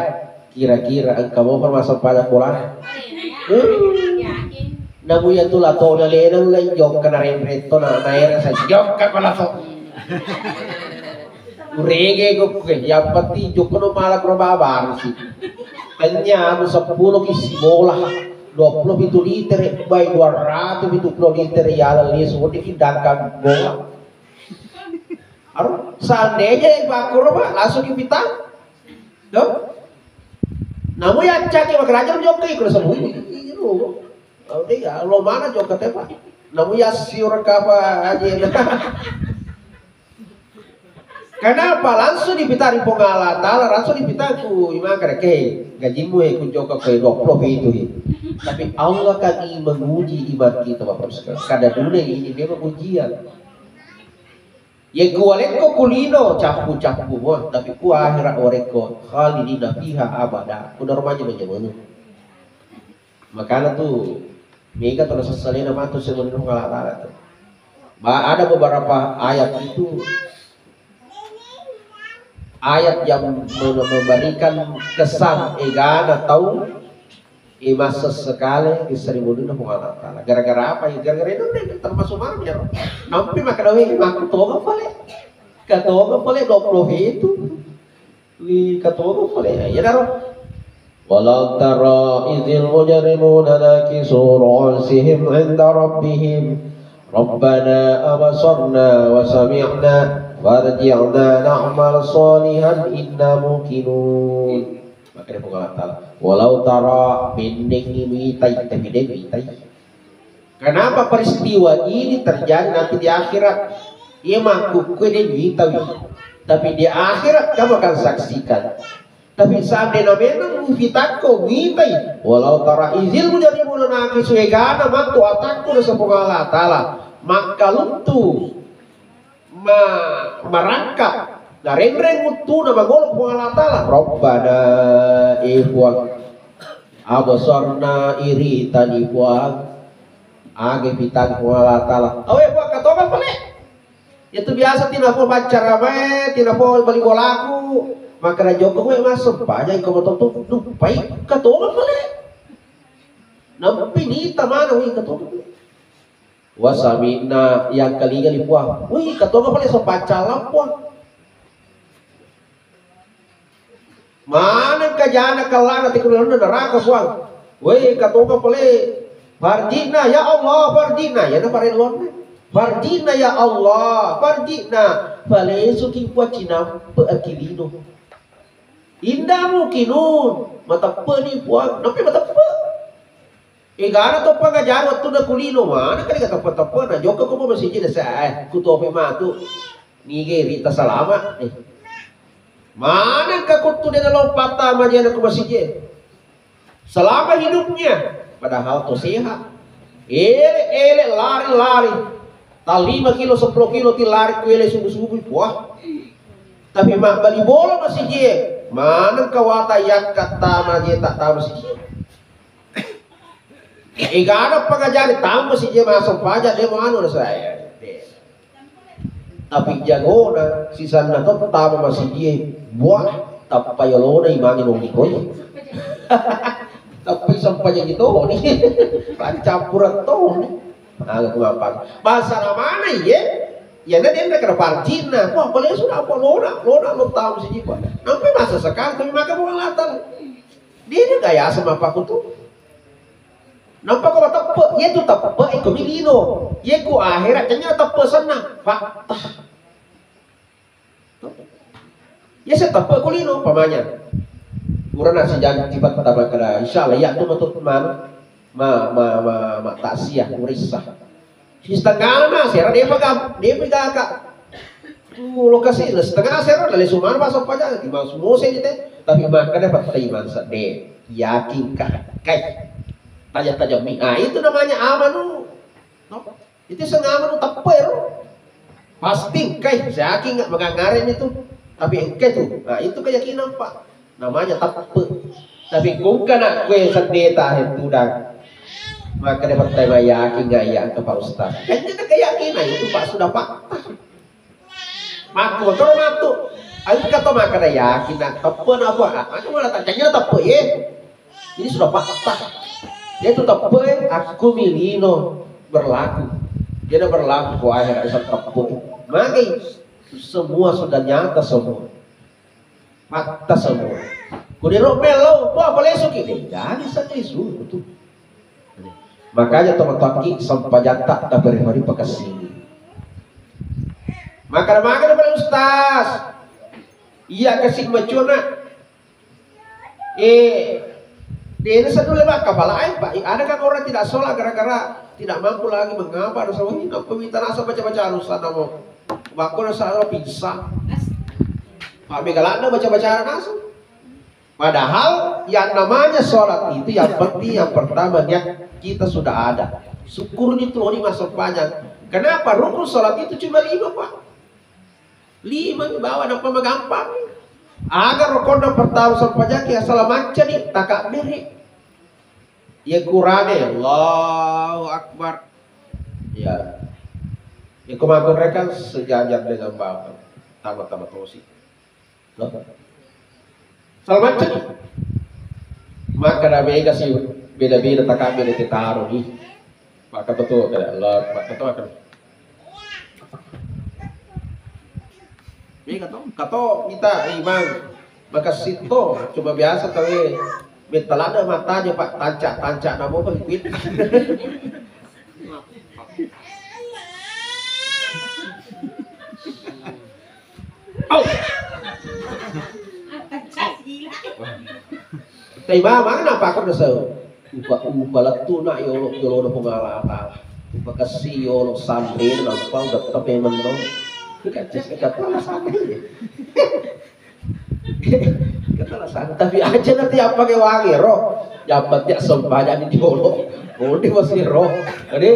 Kira-kira engka mopa massempajang bolana? Hmm. Namu iya tu lato na lena ulai jokka na renretto na naere sa jokka ko lato. Urege ko kue, yang penting jokka no mala kro babar si. Tanya anu sepuluh ki si bola, dua puluh pitu litere, bai dua ratus pitu puluh litere ya lesu, wodi ki dangkan bola. Aro, seandainya yang pakuro, Pak, langsung dipitang. Tuh. Namu ya cake makaraja jokka ikut sembunyi. Iya, lo. Kalau dia, lo mana jokka teh, Pak? Namu ya siur kapa aja. Kenapa? Langsung dipitari Puang Allah Ta'ala, langsung dipitari ku imang kereke. Gajimu, eh, ku jokka ke dua puluh itu, eh. Tapi Allah kan ingin menguji iman kita, Bapak Saudara. Kada dunia ini memang ujian. Yekko walekko kulino cappu-cappu mua, tapi ku akhirat warekko khalidina fiha abada. Ku darmaja manyameng. Makana tu mega tu nasessalena matu sebenarnya Allah Ta'ala tu. Ba-, ada beberapa ayat itu, ayat yang me-, memberikan kesan egana tau E, massessekale, e, seri bodona Puang Allah Ta'ala. Gara-gara apa ya? Gara-gara itu deh, termasuk mami ya. Nampi makkeda, "Weh, makkutonga pale. Katonga pale dua puluh itu. Wih, katonga pale." Ya, daro. Walau tara idzil mujrimuna nakisu ru'usihim 'inda rabbihim. Rabbana absarna wa sami'na farji'na na'mal shalihan inna muqinun. Makkeda Puang Allah Ta'ala, "Walau tara," mennengngi mitai, tapi de' mitai. Kenapa peristiwa ini terjadi nanti di akhirat? Iya makkukkue de' mitai. Tapi di akhirat kamu akan saksikan. Tapi seandainya memang mufitakko mitai, "Walau tara idzil mujrimuna nakisu," egana matu atakku nasaba Puang Allah Ta'ala. Makkaluttu ma-, marangka, narenreng uttuna magolo Puang Allah Ta'ala. Rabbana, e Puang, absarna, iritani Puang. Age pitang Puang Allah Ta'ala. Awe Puang, katonga pale. Itu biasa tinafo paccaramae, tinafo bali bolaku. Makkeda jokka we massempajang ko matoto dupai katonga pale. Nampi nita mana we katonga pale. Wasami'na, yang kelinga ni Puang. Wih, katonga pale sopaccala Puang. Maneng kajana kellana tiku lalonna neraka Puang. Wih, katonga pale. Farji'na, ya Allah, farji'na. Ya na parellonna. Farji'na, ya Allah, farji'na. Palesuki Puang cinampe akilino. Inna muqinun. Mateppe ni Puang. Nampe mateppe. Egana toppa ngajari wettunna kulino, mana kali ka teppa-teppa, na jokka ko masiji na sa, eh, ku topi matu. Nige rita salama. Eh. Maneng ka kuttu de nalo pattama jena ku masijie. Selama hidupnya, padahal to sehat. Ele-ele lari-lari. Ta lima kilo, sepuluh kilo ti lari ku ele subuh-subuh, wah. Tapi mabbali bola masijie, maneng kawata yakka tama je tak tama sijie. Egana pengajari tama sijie masuk pajak de mau anu saya. Tapi jagona sisanna to tama masijie, buah tappa yolona imangi nongi koi. Tappa sampajang itu ni. Pancampuran to ni. Aga ku mappang. Bahasa mana ye? Ya na denre kena parjinna. Wah, boleh sudah apa lona, lona lo tama masijie, Pak. Sampai masa sekarang tapi maka bukan latar. Dia dia gaya sama apa aku tuh. Nampa ko mateppe, iye tu teppe iko mi lino. Iye ku ahera kenya teppe senna. Fatta. Iye se teppe ku lino pamanya. Pura nasi janji tiba pertama kala, insyaallah iya tu metu manu. Ma ma ma ma taksiah urissa. Setengana sera depa gam, depa gaka. Tu lokasi setengana sera dari sumana pasok paja, di mau semua sih gitu. Tapi makanya fakta iman sedih, yakin kah? Kai. Tajam-tajam mi. Ah, itu namanya amanu. No? Itu seng amanu teppe ro. Pasti kai, yakin nggak menganggarin itu. Tapi engke tu. Nah, itu keyakinan, Pak. Namanya teppe. Tapi kungka nak kue sedeta he tudang. Maka dia bertanya yakin nggak ya ke Pak Ustaz? Kan kita keyakinan itu Pak sudah Pak. Maka motor matu. Engka to maka dia yakin nak teppe apa? Maka malah tanya teppe ye. Ini sudah Pak. Dia itu teppe aku milino berlaku. Dia ada berlaku ku akhir bisa teppe. Maka semua sudah nyata semua. Fatta semua. Kudiro melo, wah, boleh suki deh. Jadi sekali suruh tu. Makanya teman-teman ki sempajatta tak beri-beri pakasini. Maka maka pada ustaz. Iya kasih macuna. Eh, dia ini satu lewat kapala air, Pak. Ada kan orang tidak sholat gara-gara tidak mampu lagi mengapa ada sama ini. Apa minta rasa baca-baca harus sana mau. Waktu rasa pingsan. Pak Megalanda baca-baca nasa. Padahal yang namanya sholat itu yang penting yang pertama niat kita sudah ada. Syukur itu ini masuk banyak. Kenapa rukun sholat itu cuma lima, Pak? Lima mi bawa napa magampang. Aga rokonna pertama sampajaki asal mancani takabbere. Ya kurane Allahu Akbar. Ya. Ya kumakure kan sejajar dengan bapak. Tama-tama tosi. Loh. Salamattani. Maka na mega si beda-beda takabbe de tetaro ni. Maka betul, Allah, maka to akan. Mega to, kato kita imang maka sito cuma biasa tawe betalada matanya Pak tancak-tancak namo Pak. Au. Pancasila. Tapi ma-, mana pakon nasau? Upa, upa lettu na yolo, yolo na Puang Allah Ta'ala. Upa kessi yolo sanre nampa udah tepe menno. Kata sanre. Kata sanre. Tapi aja nanti apa ke wangi ro. Yang penting sembahnya di yolo. Oh, di masih ro. Jadi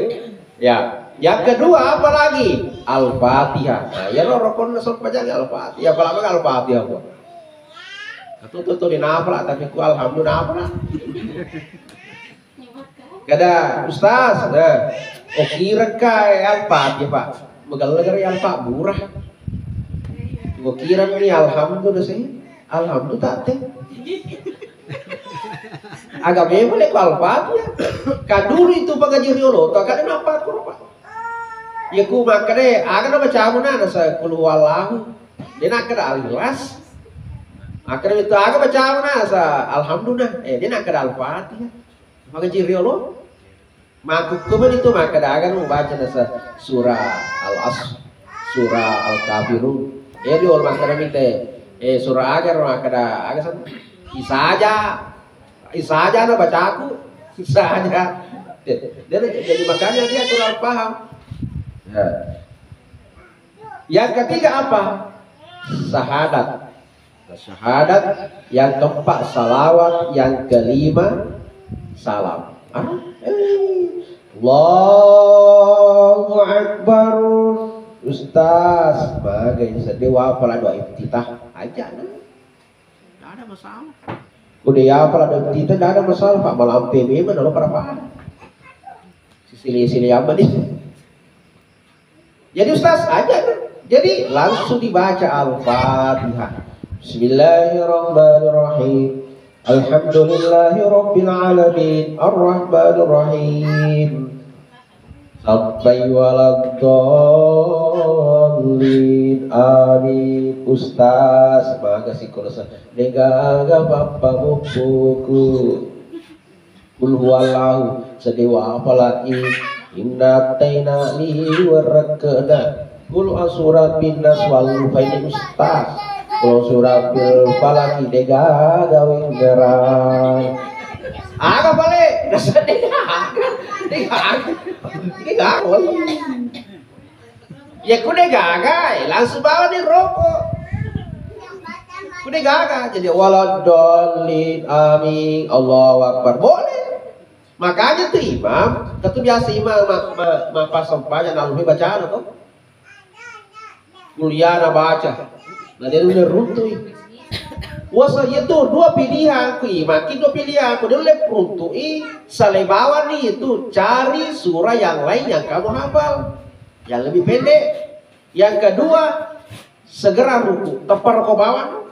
Ya, yang kedua apa lagi? Al-Fatihah. Nah, ya lo rokon na sompajangi Al-Fatihah. Apalagi Al-Fatihah, Bu. Atau tuh, tuh di nafla, tapi ku alhamdulillah nafla. Kada ustaz, nah, oh kira kai Al-Fatihah, Pak. Megal negara Al-Fatihah murah. Oh kira ni alhamdulillah sih. Alhamdulillah tak teh. Aga memang leko Al-Fatihah. Kaduri tu pangaji riolo, tu kada napa aku rupa. Ya ku makane, aga na bacamu na, nasa kul huwallahu. Dia nak kada Al-Ikhlas. Makane itu aga bacamu na, sa alhamdulillah. Eh, dia nak kada Al-Fatihah. Pangaji riolo. Makkukkumani tu makkeda aga nu baca nasa surah Al-Asr, surah Al-Kafirun. Jadi orang makkeda mite, eh, surah aga ro makkeda aga san? Isaja. Isaja na bacaku. Isaja. Jadi, jadi makanya dia kurang paham. Ya. Yang ketiga apa? Syahadat. Syahadat. Yang keempat salawat. Yang kelima salam. Ah, eh. Allahu Akbar. Ustaz, magai sedih wa pala doa iftitah aja nah. Tidak ada masalah. Udah ya pala doa iftitah tidak ada masalah, Pak. Malampe memang dulu pada paham. Sisili-sili apa nih? Jadi Ustaz, aja tuh. Jadi langsung dibaca Al-Fatihah. Bismillahirrahmanirrahim. Alhamdulillahirabbil alamin. Arrahmanirrahim. Sampai waladdallin. Amin. Ustaz, maka sikola sa-, degaga bappa boppoku. Qul huwallahu, sedewa apalagi. Inna ataina liwerekkena. Qul asura binnas walu faini ustaz. Qul asura bil falaki degaga wenggerang. Aga pale? Rasa degaga. Degaga. Degaga. Ya kude gaga, eh, langsung bawa nih rokok. Kude gaga, jadi waladdallin, amin, Allahu Akbar, boleh. Makanya tuh imam, tentu biasa imam ma, ma, ma pas sempajang lalu baca tuh. Kuliah na baca, nah dia udah runtuh. Wasa itu dua pilihan ku imam, dua pilihan ku dia udah runtuh. Saleh bawa nih itu cari surah yang lain yang kamu hafal. Yang lebih pendek. Yang kedua, segera ruku. Tepar ko bawang.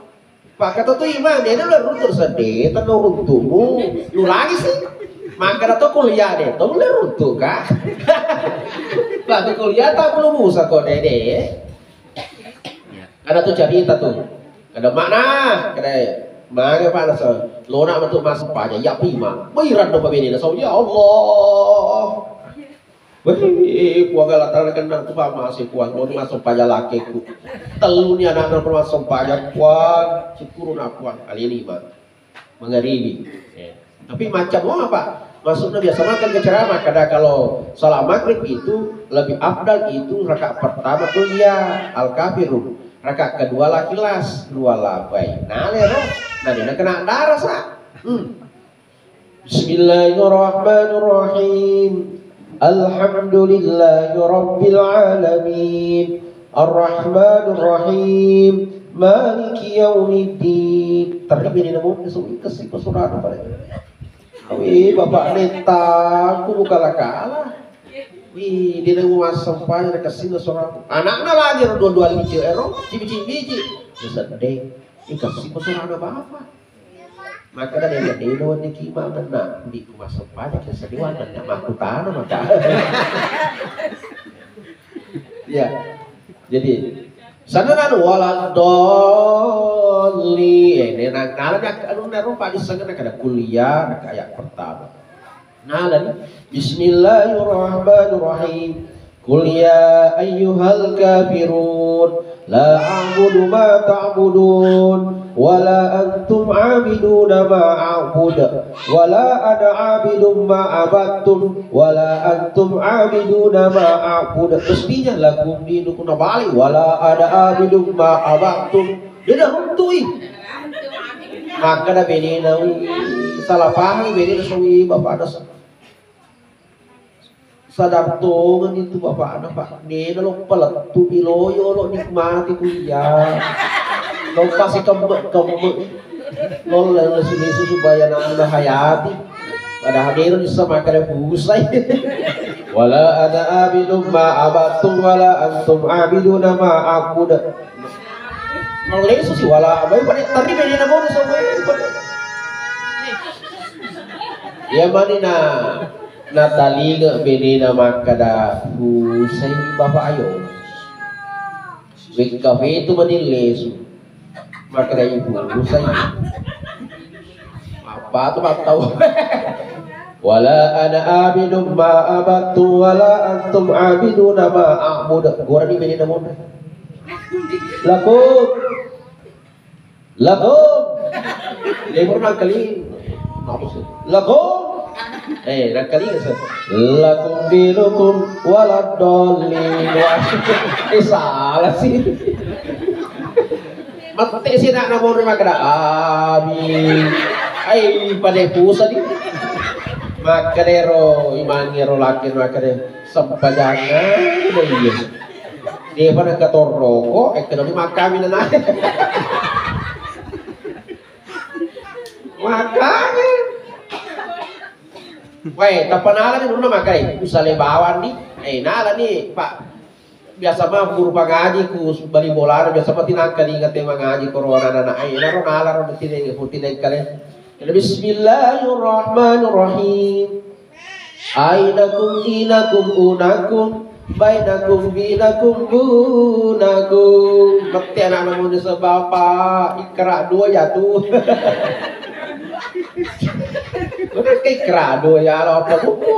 Pak kata tu imang, dia udah runtuh sedih, tenung runtuhmu. Lu lagi sih. Maka kata tu kuliah deh, tu udah runtuh kah? Waktu kuliah tak perlu musa kok deh deh. Ada tu cerita tu. Ada mana? Ada mana pak nasa? Lona betul masuk pajak. Ya pima. Bayar dong pabini nasa. Ya Allah. Wih, puang gala tanah kenang tu pama si puang. Mau masuk pajak lakiku. Telu ni anak-anak masuk pajak puang. Syukur nak puang kali ini mah. Mengeribi. Ya. Tapi macam apa? Maksudnya biasa makan ke ceramah. Kadang kalau salat maghrib itu lebih afdal itu rakaat pertama kuliah Al-Kafirun. Rakaat kedua lah Ikhlas, dua labai. Nah, lero. Nah, dia kena darah sa. Hmm. Bismillahirrahmanirrahim. Alhamdulillahirabbil alamin. Arrahmanirrahim. Maliki yaumiddin. Terima ini namun suwi kasi pasurana pare. Wih, bapak neta aku buka lakala. Wih, dia nemu masam panya kasih surah. Anaknya lagi dua-dua biji ero, biji-biji. Sedih. Ini kasih pasurana bapak. Maka dari yang ini wani kima menna di masam panya kasih diwan menna makutana maka. Ya. Jadi sana nanu wala doli. Eh, ini nang nala anu naru pada sana kada kuliah ayat pertama. Nala ni Bismillahirrahmanirrahim. Qul ya ayyuhal kafirun la a'budu ma ta'budun wala antum 'abiduna ma a'bud wala ana 'abidum ma abattum wala antum 'abiduna ma a'bud. Mestinya lakum dinukum, nabali wala ana 'abidum ma abattum. Dia dah runtui. Maka dah bini nau salah paham bini nau sawi bapak nau. Sadar tongeng itu bapakna, Pak. Dena lo palettu iloyo lo nikmati kuliah. Lo pasti kemme-kemme. Lo lesu-lesu supaya nanda hayati. Padahal dero bisa makan pusai. Wala ana abidum ma abattum wala antum abiduna ma a'bud. Lo lesu si wala abai pada tadi beda nama sama. Ya mani na Natalinga benena makkada, "Pusai bapak ayo." Wekka fetu mani lesu. Makkada ibu, "Pusai." Apa tu mattau? Wala ana abidum ma abattum wala antum abiduna ma a'bud. Gorani benena monda. Laku. Lakum. Dia pernah kali. Apa sih? Lakum. Eh, nangkalinga se. Lakum dinukum waladdallin. Wah, eh, salah sih. Mette si nak namun makkeda, "Amin." Ai, pada pusat ni. Makkeda ro, imangnge ro laki makkeda, "Sempajangan udah iya." Dia pada ketoroko, eh, kena ni makkami nana. Makanya. Weh, tappa nala ni nunna makai, usale bawang ni. Eh, nala ni, Pak. Biasa mah guru pangaji ku bali bolana, biasa mah tinangka ni ngate mangaji korona anak-anak. Eh, naro nala ro tineng, tineng kale. Bismillahirrahmanirrahim. Ainakum inakum unakum bainakum binakum bunakum. Mette anak-anak muda sebapa ikra dua ya tu. Udah kayak ikra dua ya lo apa buku.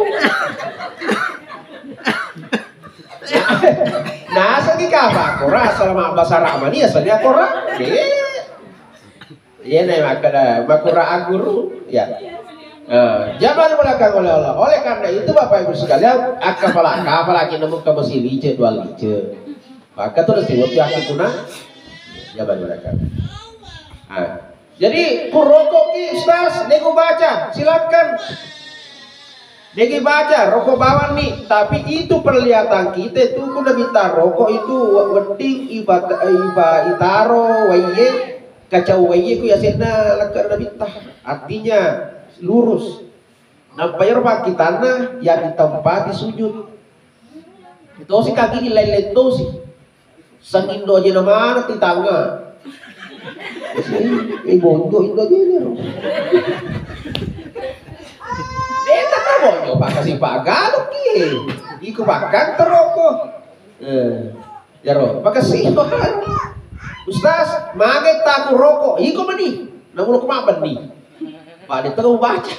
Nah, asal di kapa kora selama bahasa Ramani asal dia kora. Iya, nih, makkeda, makkura aguru, ya. Nah, jangan belakang oleh Allah. Oleh karena itu, Bapak Ibu sekalian, akka pala, kapala kita muka besi lice, dua lice. Maka tuh, nasi waktu aku kuna, jangan belakang. Nah, jadi, kuroko ki, Ustaz, nego baca, silakan. Negi baca, roko bawang ni, tapi itu perlihatan kita itu, kuna minta roko itu, wedding iba-, iba-, itaro, waiye, Kacau waiye ku yasenna lekkere Nabitta. Artinya lurus. Nampa iyaro pakkitanna yang ditempati sujud. Tosi kaki dilain-lain tosi. Sangindo aja na mana ti tanga. Eh, bonto indo aja ni. Deta ta bonyo pakasi pagaluk ki. Iko pakkan teroko. Eh. Jaro, makessing. Ustaz, mage taku roko, iko meni. Namun aku maben ni. Pak, dia terus baca.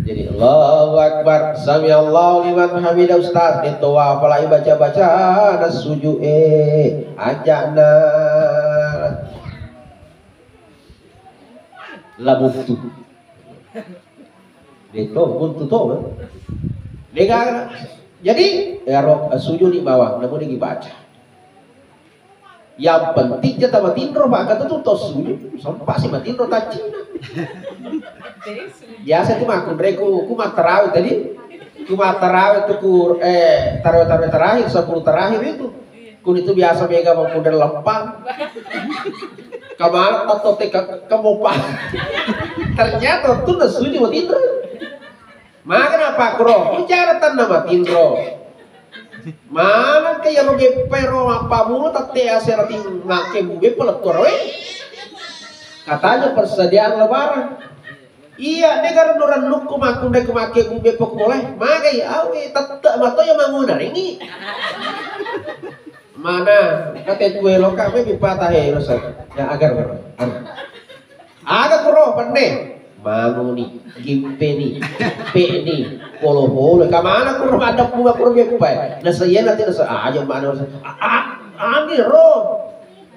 Jadi Allahu Akbar, sami Allahu liman hamidah Ustaz. Dia tawa apalagi baca-baca, ada sujud eh, ajak na. Labutu. Deto, buntu to, eh. Dega, jadi, ero, eh, sujud di bawah, namun dibaca. Yang penting jata matinro, Pak, kata tuh to sujud, sempat sih matinro tacina. Biasa tuh makunreku, ku matarawe tadi, ku matarawe tuh ku, eh, tarawe-tarawe terakhir, sepuluh terakhir itu. Kuni tu biasa mega makkudang lempang. Kamala tatto te ka-, kamopa. Ternyata tu nasuju matinro. Magana pakro, bicara tanna matinro. Maneng ke yaro geppe ro mappamulo tatte asera ting make bube pelettuar we. Katanya persediaan lebaran. Iya, de garennu-rennukku makkunrai ku makke bubeppa ku pole. Magai, awe, tette mato ya manguna rengi. Mana, kate kue loka, me bipata he, lo sa. Ya, agar, agar. Aga kuro, penne. Manguni, gimpeni, peni, polo-polo. Kamana kuro ada bunga kuro beppa. Nasa iya nanti nasa aja mana nasa. Ah, ah, ani ro.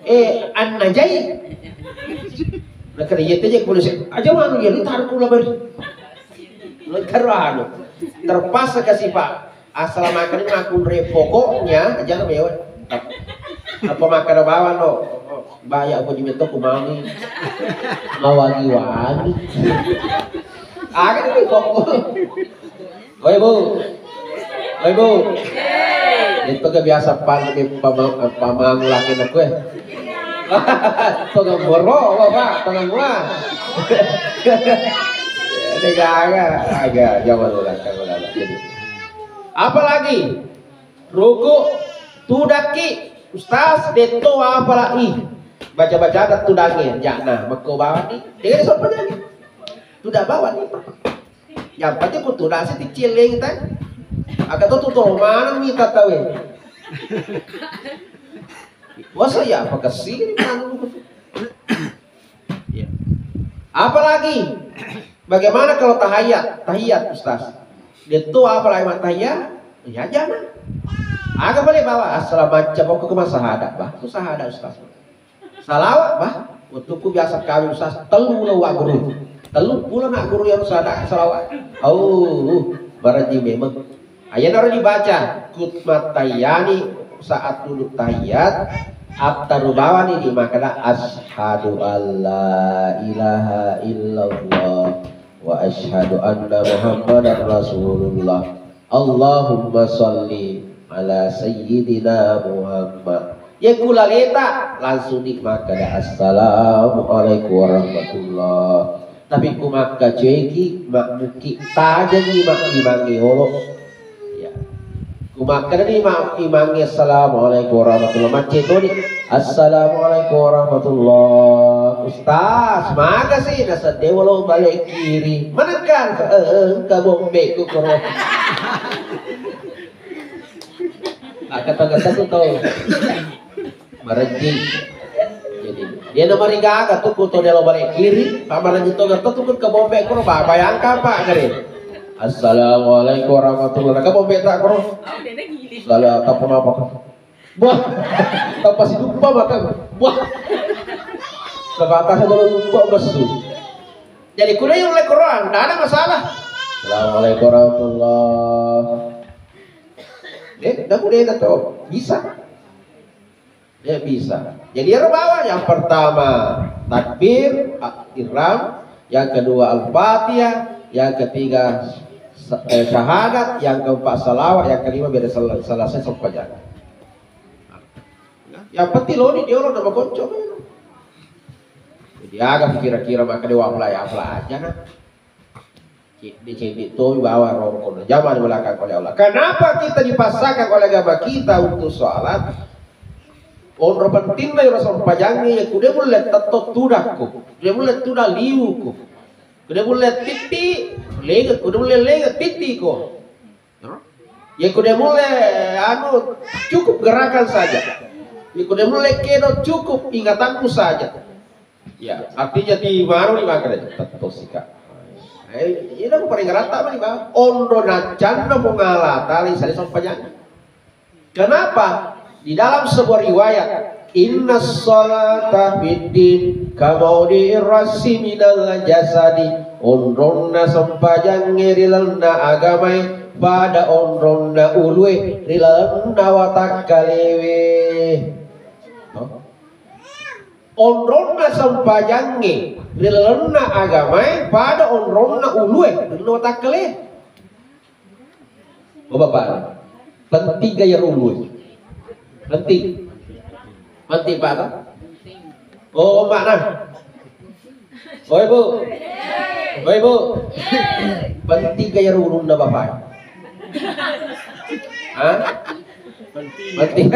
Eh, anna jai. Nakana iya teje kula se, aja manu ya lu taruh kula beri. Nakana anu. Terpaksa kasih Pak. Asal makan makunre pokoknya aja mewa. Apa makan bawang no? Banyak aku juga tuh kumami. Mawangi-wangi. Agak ini kok. Oi, Bu. Oi, Bu. Itu kebiasaan pang-, pama-, pamamu laki nak kue. Tengah moro, Bapak, tengah murah. Ini gaga, agak jauh lah, jauh lah. Jadi, apalagi ruku tudakki, Ustaz, detto apalagi baca-baca ada tudangnya. Ya, nah, mekko bawang ni. Dia sopan lagi. Tudak bawang ni. Yang penting ku tudak sih dicileng, teh. Agak tuh tuh maneng mita tawe. Wasa ya apa kesini maneng. Ya. Apalagi bagaimana kalau tahiyat? Tahiyat, Ustaz. Dia tuh apalagi mak tahiyat? Ya jangan. Agak boleh bawa asal baca pokok ke masa hadap, bah. Itu sahada, Ustaz. Salawat, bah. Untukku biasa kawin Ustaz telu lo wa guru. Tellu pulo na guru yang sada salawat. Oh, marajing memang. Ayanaro dibaca, kut mattahiyani saat duduk tahiyat, attaru bawani di makkeda, "Asyhadu alla ilaha illallah wa asyhadu anna Muhammadar Rasulullah. Allahumma shalli ala sayyidina Muhammad." Ye kulaleta langsung di makkeda, "Assalamualaikum warahmatullah." Tapi ku makkacoeki, mabbukki, tajengi mak-, imangnge olo. Ya. Ku makkedani mak-, imangnge, "Assalamualaikum warahmatullah." Macce toni, "Assalamualaikum warahmatullah." "Ustaz, maga sih?" "Nasedde walo bale kiri." "Manengka?" "Eh, engka bombe ku koro." Maka tengah satu tahun. Marejjing. Jadi, dia na marigaga tu ku to dia lo bale kiri, pa marejjing to ngerti tu ku ke bombe koro, ba-, bayangkan, Pak, kali. "Assalamualaikum warahmatullahi wabarakatuh." Ke bombe tak koro? Salah, tak pernah apa. Wah, tak pasti lupa mata. Wah. Sebatas kalau lupa besu. Jadi, kuda yang oleh Quran, tidak ada masalah. "Assalamualaikum warahmatullahi." Eh, tidak boleh, tidak tahu. Bisa. Ya, bisa. Jadi, ero bawa yang pertama takbir, a-, ihram, yang kedua Al-Fatihah, yang ketiga sa-, eh, syahadat, yang keempat salawat, yang kelima beda sel-, selesai sempajang. Yang penting lo ni dia orang nama konco. Jadi, aga kira-kira maka dewa pelaya aja nah. Cedde-cedde to bawa rokok. Jamaah dimuliakan oleh Allah. Kenapa kita dipaksakan oleh agama kita untuk sholat? Onro pentingna ero sempajangnge, ya kude mulle tetto tudakku, kude mulle tuda liuku, kude mulle titti lege, kude mulle lege tittiko. Ya kude mulle anu, cukup gerakan saja. Ya kude mulle kedo, cukup ingatanku saja. Ya, artinya ti maro ni makare tettosika. Eh, ina ko paling rata mani ba. Ondo naccanna Puang Allah Taala isare sempajang. Kenapa? Di dalam sebuah riwayat, "Inna salata fiddin kamaudi rasi minal jasadi." Ondronna sempajangnge ri lalenna agamae pada ondronna ulue ri lalenna watakkalewe. Onronna sempajangnge ri lalenna agamae pada onronna ulue ri lalenna watakkale. Oh, Bapak, penting gaya ulue? Penting. Penting, Pak, kan? Oh, Mak, nah. Oh, Ibu. Oh, Ibu. Penting gaya ulunna Bapak? Hah? Penting.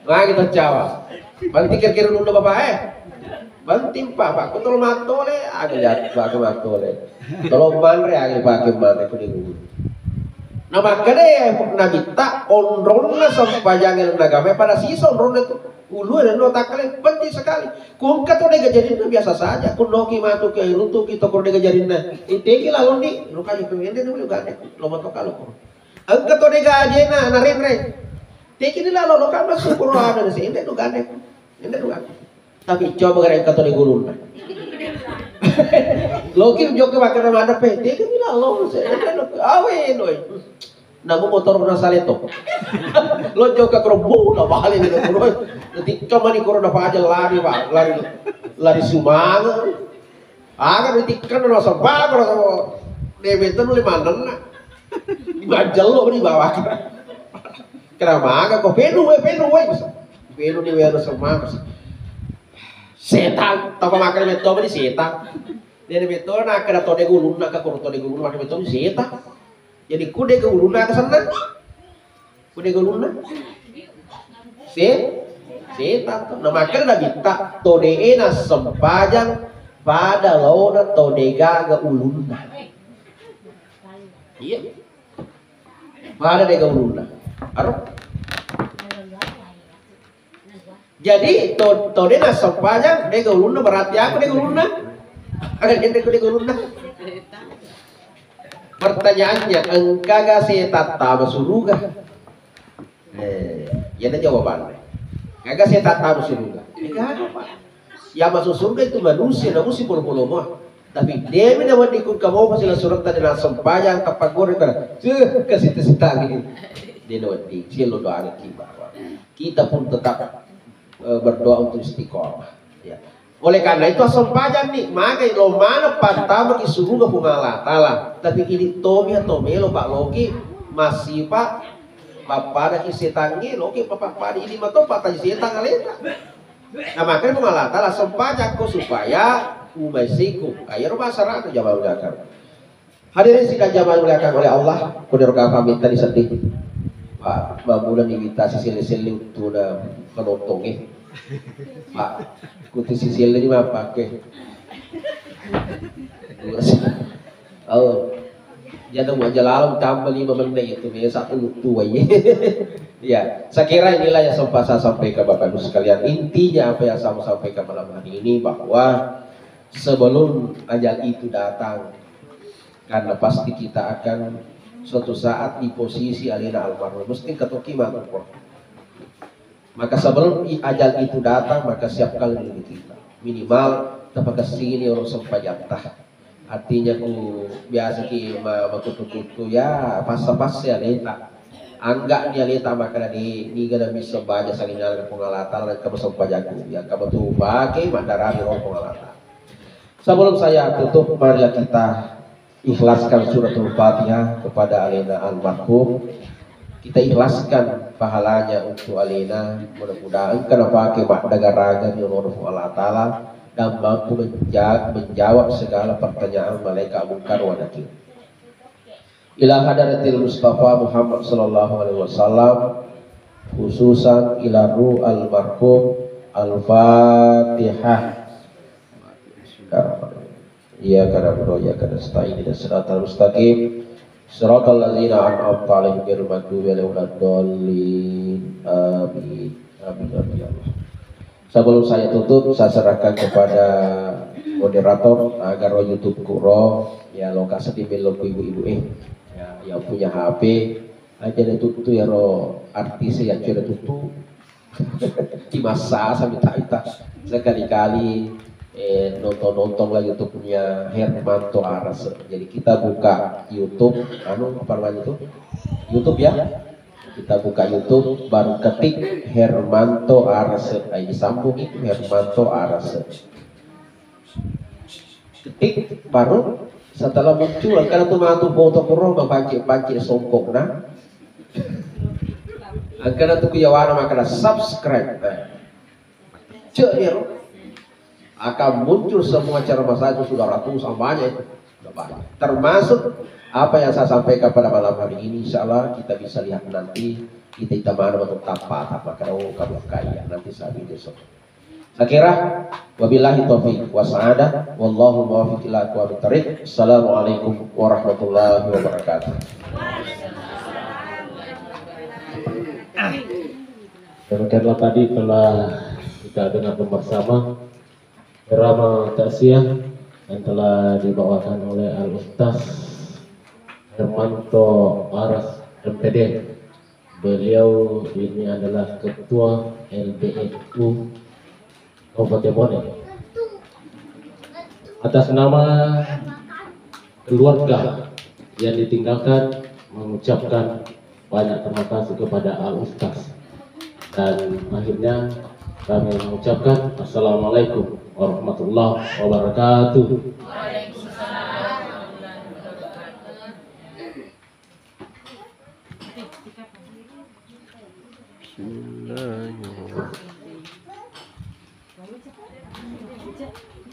Magi to cawa. Penting kira-kira ulunna Bapak, eh? Penting, Pak, Pak. Ko tolo mattole, aga jat-, Pak, ko mattole. Tolo manre, aga pake manre, ko di ulunna. Nah, makkeda Nabitta, onronna sempajangnge ri lalenna agamae pada sisa onronna tu. Ulue ri lalenna watakkale, penting sekali. Ko engka to dega jarinna biasa saja. Ko noki matu ke runtuki to ko dega jarinna. Iteki lalonni, rukai ko ende dulu gande. Lo mato kalo ko. Engka to dega ajena narenre. Teki ni lalo lo kama syukur ada nasi ende tu gande. Ende tu gande. Tapi coba gara engka to dega ulunna. Loki jokka makkeda maddeppe, teki ni lalo se ende lo awe noi. Namu motor na saleto. Lo jokka kero bu na bale ni lo. Nanti kama ni koro na paja lari, Pak, lari, lari sumanga. Aga ditikkan rasa bagus rasa dewek itu lima enam na. Majello ni bawa. Kenapa aga ko penu we, penu we, bisa. Penu ni we rasa bagus. Setan, tapa makan beto ni setan. Dia beto na kada to dega ulunna ka koro to dega ulunna makan beto ni setan. Jadi ku dega ulunna aga senna? Ku dega ulunna? Se-, setan to. Nah, makkeda Nabitta, to de'e nassempajang pada laona to degaga ulunna. Iya. Pada dega ulunna. Aro? Jadi, to, to de nassempajang, dega ulunna, berarti apa dega ulunna? Aga dega, dega ulunna? Pertanyaannya, engkaga setan tama suruga? Eh, iya na jawabanna. Engkaga setan tama suruga? Engka apa? Yang masuk surga itu manusia, namu si polo-polo mua. Tapi de'mi nawedding ku engka mopa sila suretta de nassempajang tappaggore ta. Ceh, kasita-sitangi. De nawedding, siello doangekki bahwa kita pun tetap, eh, berdoa untuk istiqomah. Ya. Oleh karena itu, assempajang ni, magai lo maneng pattamaki suruga Puang Allah Ta'ala. Tapi idi tomi atau melo pak loki masipa pappadaki setangnge, loki pappada idi mato pattaji setang aleta. Nah, makanya Puang Allah Ta'ala sempajakko supaya umaiseku. Ayo rumah sarana jamaah belakang. Hadirin sidang jamaah dimuliakan oleh Allah, kuniro kapang minta diseddi. Pak, mammula ni wita siselle-selle uttuna penontongnge. Pak, kutu siselle ni mappake. Oh, jadi mau aja lalu tambah lima menit itu, ya, satu uttu aja. Ya, saya kira inilah yang sempat saya sampaikan Bapak Ibu sekalian. Intinya apa yang saya mau sampaikan malam hari ini bahwa sebelum ajal itu datang, karena pasti kita akan suatu saat di posisi alena almarhum. Mesti ketoki matu. Maka sebelum i-, ajal itu datang, maka siapkan diri kita. Minimal tapakessini orang sempajatta. Artinya ku biasa ki ma-, makutu-kutu ya passa-passa aleta. Angga ni aleta makana di niga na bisa baja saling ala Puang Allah Ta'ala dan kamu sempajaku. Ya kamu tu pake mandarani orang Puang Allah Ta'ala. Sebelum saya tutup, marilah kita ikhlaskan suratul Fatihah kepada alena almarhum. Kita ikhlaskan pahalanya untuk alena. Mudah-mudahan engka napake maddagaraga ri Allah Ta'ala dan mampu menja-, menjawab segala pertanyaan malaikat Munkar wa Nakir. Ila hadratil Mustafa Muhammad sallallahu alaihi wasallam, khususan ila ruh almarhum. Al-Fatihah. Bismillahirrahmanirrahim. Iyyaka na'budu wa iyyaka nasta'in. Ihdinas siratal mustaqim. Siratal ladzina an'amta 'alaihim ghairil maghdubi 'alaihim waladdallin. Amin. Amin, amin, ya Allah. Sebelum saya tutup, saya serahkan kepada moderator agar ro YouTube ku ro, ya, lo kasih di belok ibu-ibu, eh. Ya, yang punya H P, aja deh tutu ya ro artis ya, coba tutu. Ki massa samita-ita. Sekali-kali, eh, nonton-nonton lagi YouTube-nya Hermanto Arase. Jadi kita buka YouTube, anu, apa namanya itu? YouTube ya. Kita buka YouTube, baru ketik Hermanto Arase. Nah, disambung itu Hermanto Arase. Ketik, baru setelah muncul, engkana tu matu foto kuro, mapancik-pancik songkok, nah. Engkana tu kuyawana makana subscribe, nah. Cek dia, ro. Akan muncul semua ceramah saya itu sudah ratusan banyak itu. Sudah banyak. Termasuk apa yang saya sampaikan pada malam hari ini, insya Allah kita bisa lihat nanti kita, kita mana betul tanpa, tanpa kalau kamu kaya nanti saya video semua. Saya kira wabillahi taufiq wa sa'adah, wallahu muwaffiq ila aqwamit thariq. Assalamualaikum warahmatullahi wabarakatuh. Demikianlah tadi telah kita dengar bersama drama takziah yang telah dibawakan oleh Al Ustaz Hermanto Aras, M P D. Beliau ini adalah Ketua L B N U Kabupaten Bone. Atas nama keluarga yang ditinggalkan, mengucapkan banyak terima kasih kepada Al Ustaz. Dan akhirnya kami mengucapkan assalamualaikum warahmatullahi wabarakatuh. Bismillahirrahmanirrahim.